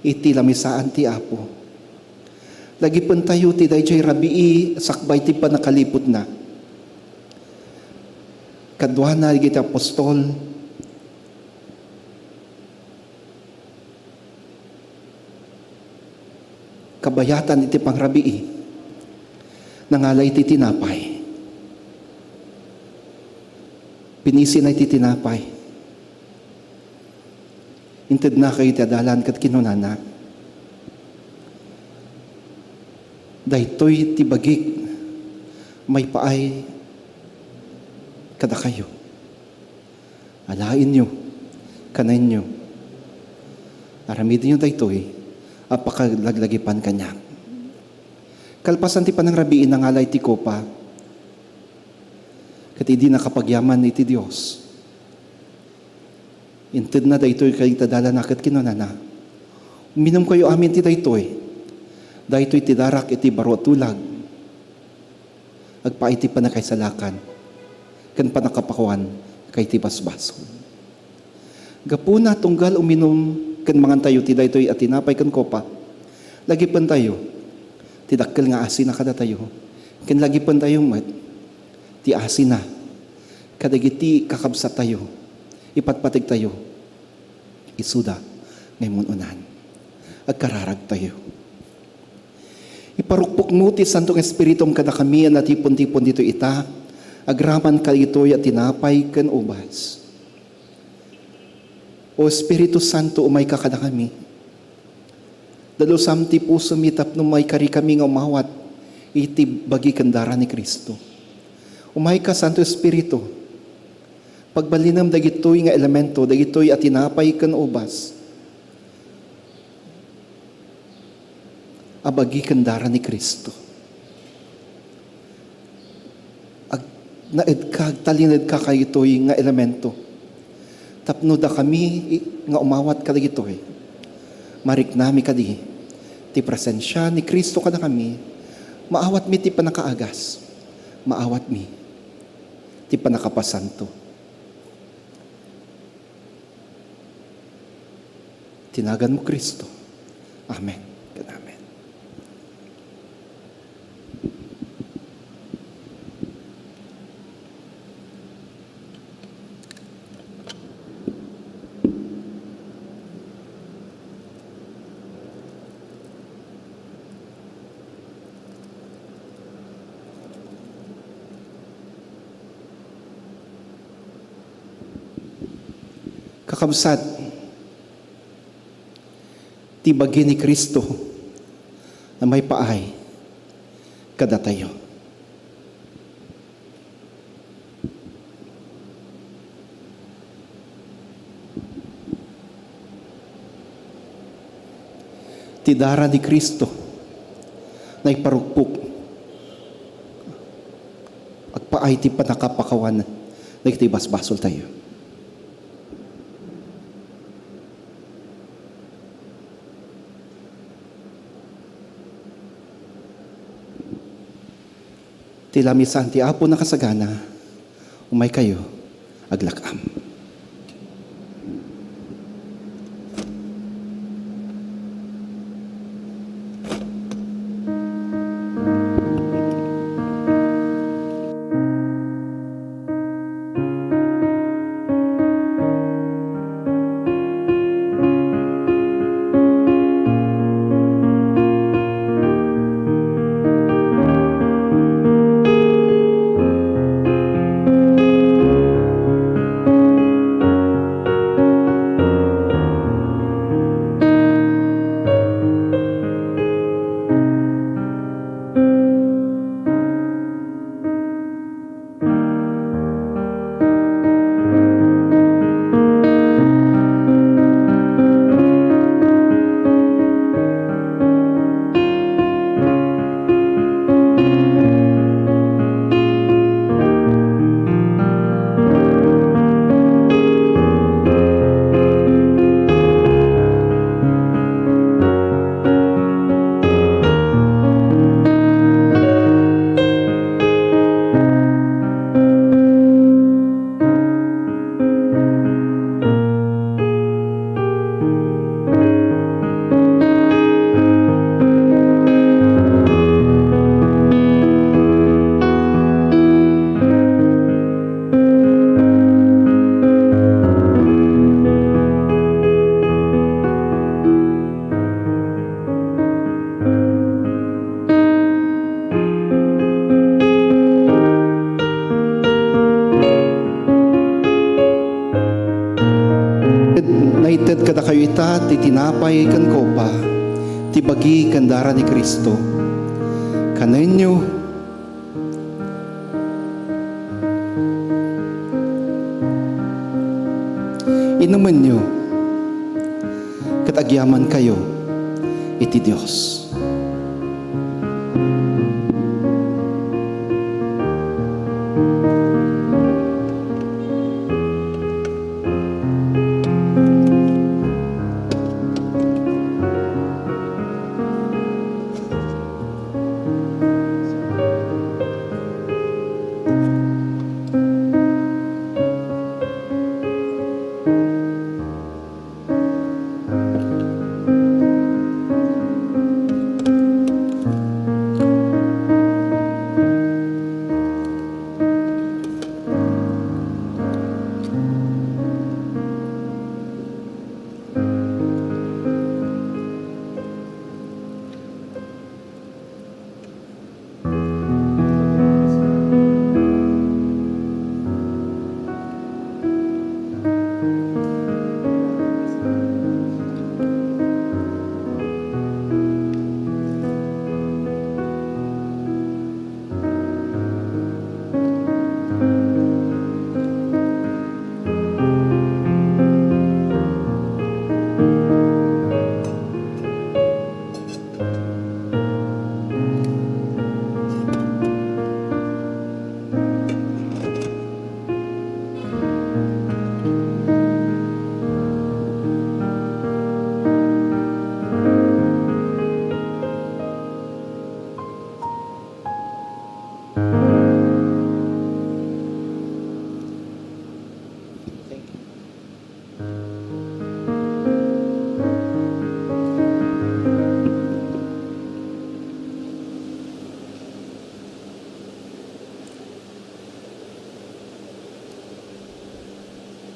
iti lamisaan ti Apo. Lagipentayo ti daydiay rabii sakbay ti pannakaliputna. Kaduana dagiti apostol, kabayatan iti pangrabii, nangala iti tinapay. Pinisina iti tinapay. Intedna kayo iti adalan ket kinunana, "Daytoy ti bagik maipaay kadakayo. Alaenyo, kanenyo. Aramidenyo daytoy a pakalaglagipan kaniak." Kalpasan ti panangrabii, nangala iti kopa, ket idi nakapagyaman iti Dios, intedna daytoy kadagiti adalanna ket kinunana, "Uminumkayo amin ti daytoy. Daytoy ti darak iti baro a tulag agpaay ti pannakaisalakan ken pannakapakuan kadagiti basbasol." Gapuna, tunggal uminum ken mangantayo ti daytoy a tinapay ken kopa, lagipentayo ti dakkel nga asina kadatayo, ken lagipentayo met ti asina kadagiti kakabsattayo, ipatpategtayo, isuda nga immun-unan. Agkararagtayo. Iparukpokmo ti Santo nga Espiritum kadakami a natipon-tipon ditoy ita, agraman kadagitoy a tinapay ken ubas. O Espiritu Santo, umayka kadakami. Dalusam ti pusomi tapno maikarikami nga umawat iti bagi ken dara ni Cristo. Umayka, Santo Espiritu, pagbalinem dagitoy nga elemento, dagitoy a tinapay ken ubas a bagi ken dara ni Cristo. Ag-, naedka, agtalinedka kadagitoy nga elemento. Tapno dakami i-, nga umawat kadagitoy, mariknami kadi ti presensia ni Cristo kadakami, maawatmi ti pannakaagas, maawatmi ti pannakapasanto. Ti naganmo, Cristo. Amen ken amen. Kakabsat, ti bagi ni Cristo a maipaay kadatayo. Ti dara ni Cristo naiparukpok agpaay ti pannakapakawan dagiti basbasoltayo. Ti Lamisaan ti Apo nakasagana, umaykayo, aglak-am. Naited kadakayo ita ti tinapay ken kopa, ti bagi ken dara ni Cristo. Kanenyo, inumenyo, ket agyamankayo iti Dios.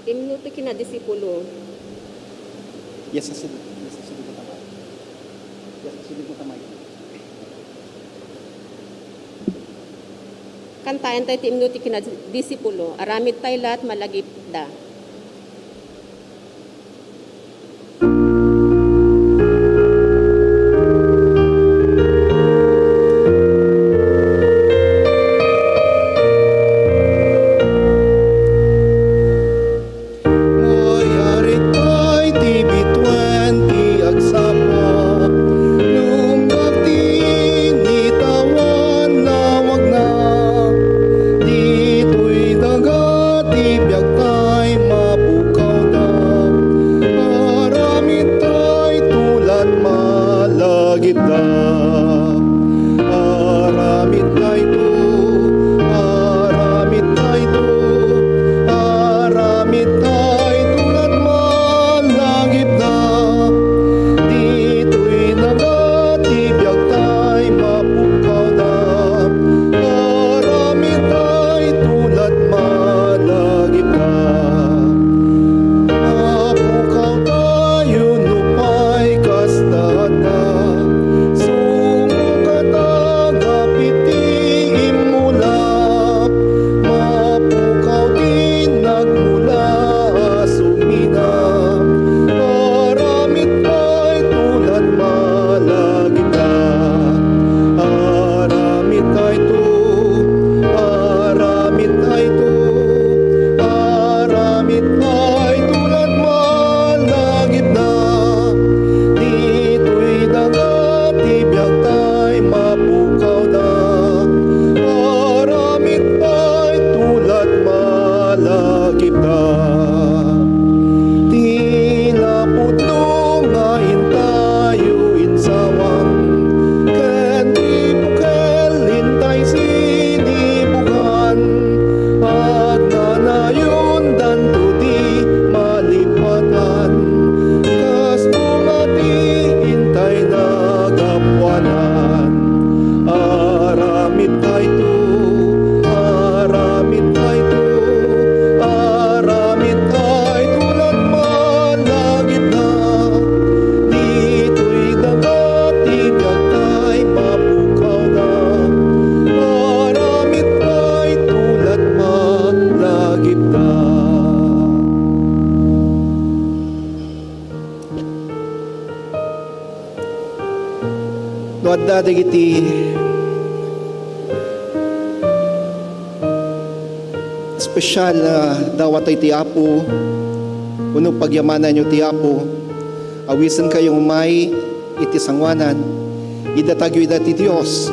Imno ti kinadisipulo. Yes, yes, yes, yes, yes, yes. Yes, yes, yes, yes. Kantaen tayo ti imno ti kinadisipulo. Aramid tayo lahat malagipda. Mayari pay ti bituen ti agsapa, nungga ti nitawan lawagna. Ditoy daga ti biagtay Dagiti special a dawat ti Apo, wenno pagyamananyo ti Apo, awisenkayo umay iti sangoanan, idatagyo ida ti Dios.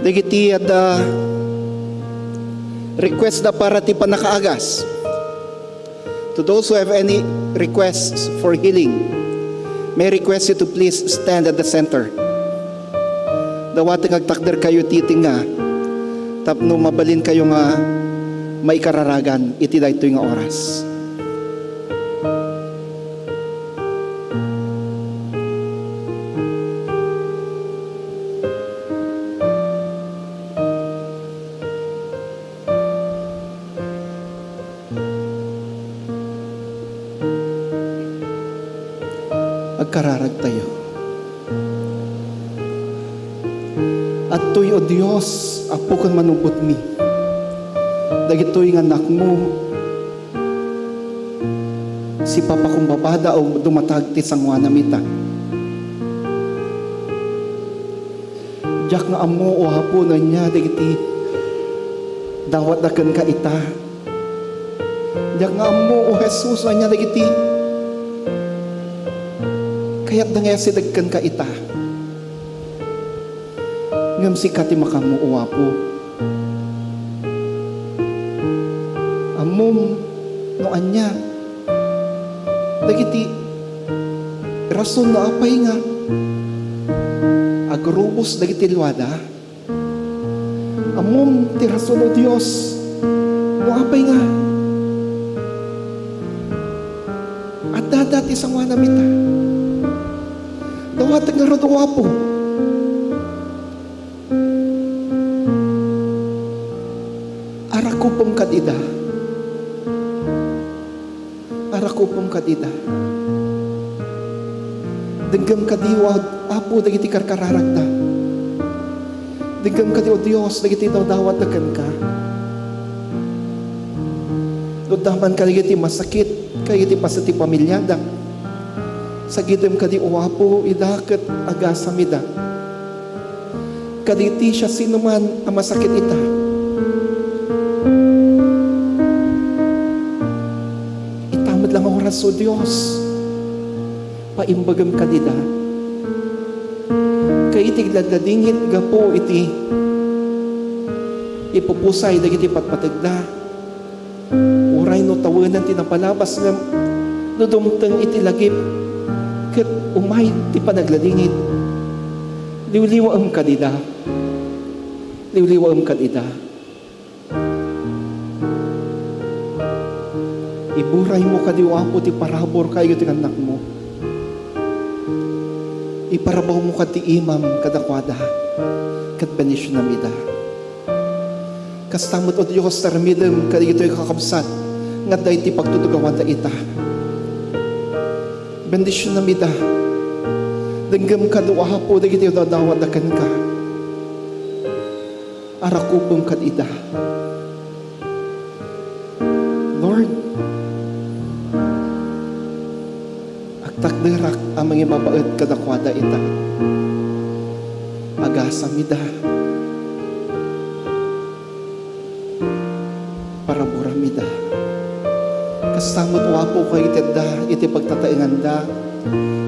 Dagiti adda request da para ti pannakaagas. To those who have any requests for healing, may I request you to please stand at the center. Dawaten nga agtakderkayo iti tengnga tapno mabalinkayo nga maikararagan iti daytoy nga oras. Agkararagtayo. Adtoy, O Dios, Apo ken Manubotmi, dagitoy nga annakmo, sipapakumbabada a dumatag ti sangoanam ita. Diak nga ammo, O Apo, no ania dagiti dawatda kenka ita. Diak nga ammo, O Jesus, no ania dagiti kayatda nga iyasideg kenka ita. Ngem sika ti makaammo, O Apo. Ammom no ania dagiti rason no apay nga agrubos dagiti luada. Ammom ti rason, O Dios, no apay nga addada ti sangoanam ita. Dawatek ngarud, O Apo, arakupem kad ida. Arakupem kad ida. Denggem kadi, O Apo, dagiti karkararagda. Denggem kadi, O Dios, dagiti dawdawatda kenka. No adda man kadagiti masakit kadagiti paset ti familiada, sagidem kadi, O Apo, ida ket agasam ida. Kadagiti siasinoman a masakit ita, ita met la nga oras, O Dios, paimbagem kad ida. Kayat ti agladladingit gapu iti ipupusay dagiti patpategda. Uray no tawenan ti napalabas ngem no dumteng iti lagip ket umay ti panagladingit, liwliwaem kad ida. Liwliwaem kad ida. Iburaymo kadi, O Apo, ti parabur kadagiti annakmo. Iparabawmo kad ti imam kadakuada ket bendisionam ida. Kasta met, O Dios, ti aramidem kadagitoy kakabsat nga adda iti pagtutugawanda ita. Bendisionam ida. Denggem kad, O Apo, dagiti dawdawatda kenka. Arakupem kad ida. Lord, agtakderak a mangibabaet kadakuada ita. Agasam ida. Paraburam ida. Kasta met, O Apo, kadagiti adda iti pagtataenganda,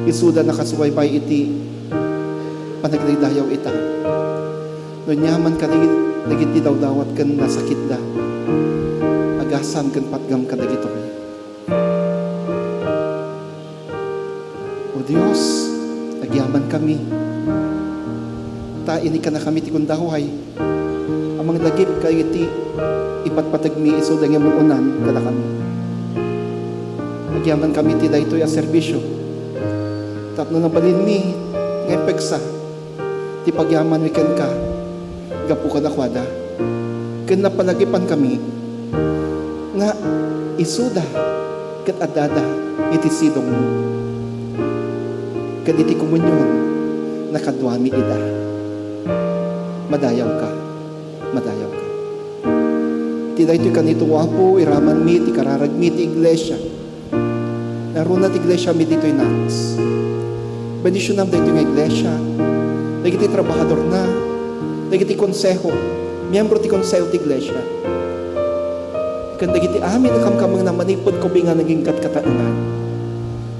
isuda nakasubaybay iti panagdaydayaw ita. No ania man kadagit-, dagiti dawdawat ken nasakitda, agasam ken patgam kadagitoy. O Dios, agyamankami, ta inikkanakami ti gundaway a manglagip kadagiti ipatpategmi isuda nga immun-unan kadakami. Agyamankami ti daytoy a serbisio tapno nabalinmi nga ipeksa ti pagyamanmi kenka gapu kadakuada. Ken napalagipankami nga isuda ket addada iti sidongmo. Ket iti komunion, nakaduami ida. Madayawka, madayawka. Ti daytoy kanito, Apo, iramanmi ti kararagmi ti iglesia. Naruna ti iglesiami ditoy Nax. Bendisionam daytoy nga iglesia, dagiti trabahadorna, dagiti konseho, miembro ti konseho ti iglesia, ken dagiti amin a kamkamengna manipud kubingan nga agingkatkataengan.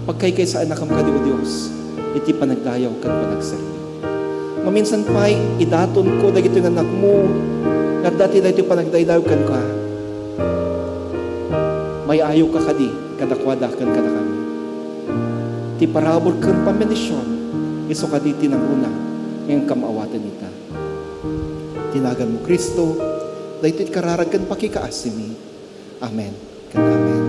Pagkaykaysaennakam kadi, O Dios, iti panagdayaw ken panagserbi. Maminsan pay, idatonko dagitoy nga annakmo nga adda ti daytoy panagdaydayaw kenka. May-ayawka kadi kadakuada ken kadakami. Ti parabur ken pambendision, isu kadi ti nangruna nga inkam awaten ita. Ti naganmo, Cristo, daytoy ti kararag ken pakikaasimi. Amen ken amen.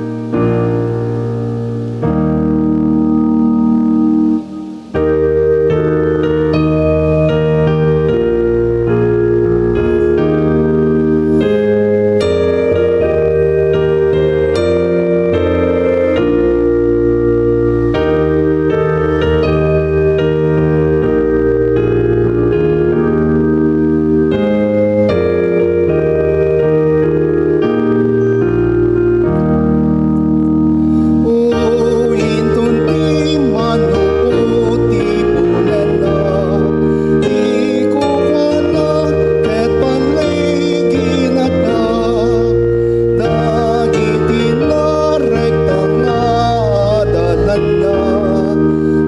O, inton ti manupot ti bunenna, ti kukuana ket panliginatna, dagiti narekta nga adalanna,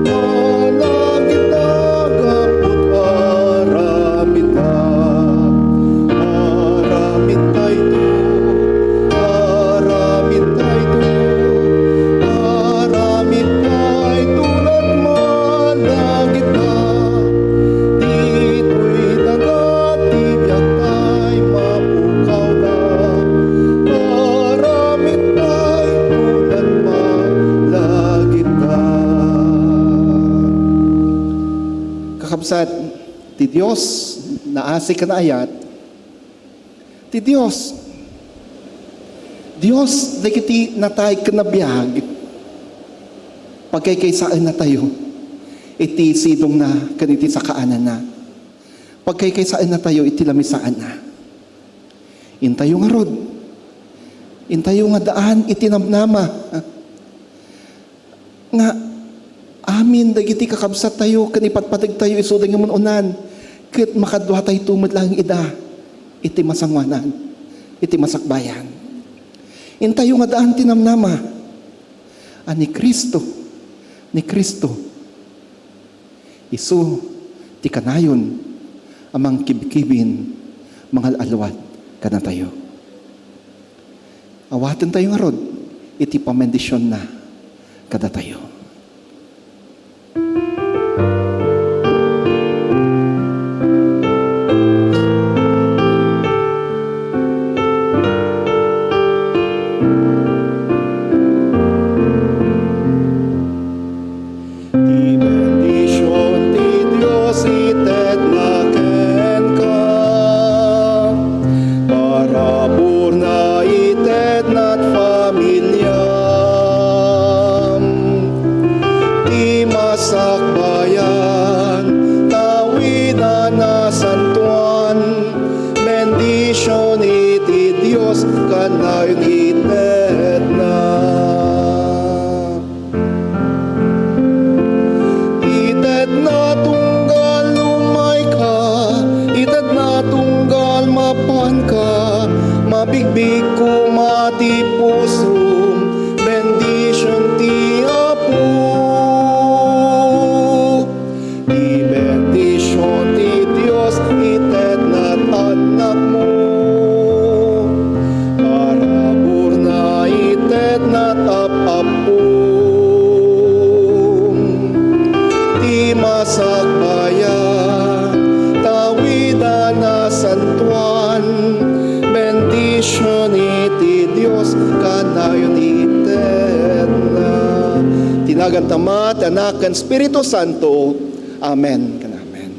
malagipda gapu ta aramidda. Aramidtayto, aramidtayto, aramidtayto ket malagipda. Ditoy daga ti biagtay mapukawda. Aramidtayto ket malagipda. Kakabsat, ti Dios naasi ken naayat. Ti Dios, Dios dagiti natay ken nabiag, pagkaykaysaennatayo iti sidongna ken iti sakaananna. Pagkaykaysaennatayo iti lamisaanna. Intayo ngarud, intayo nga addaan iti namnama nga amin dagiti kakabsattayo ken ipatpategtayo isuda nga mun-unan, ket makaduatayto met laeng ida iti masangoanan, iti masakbayan. Intayo nga addaan ti namnama a ni Cristo, ni Cristo, isu ti kanayon a mangkibkibin, mangal-alwad kadatayo. Awatentayo ngarud iti pamendisionna kadatayo. Ti bendision ti Dios itedna kenka. Paraburna itedna ti familiam. Ti masakbayan, tawidan a santoan, bendision iti Dios kanayon itedna. Itedna tunggal umayka, itedna tunggal mapanka, mabigbig koma ti pusom, bendision ti Apo. Ti bendision ti Dios itedna ti annakmo. Paraburna itedna ti ap-appom. Ti masakbayan, tawidan a santoan, bendision iti Dios kanayon itedna. Ti nagan ti Ama, ti Anak, ken Espiritu Santo. Amen ken amen.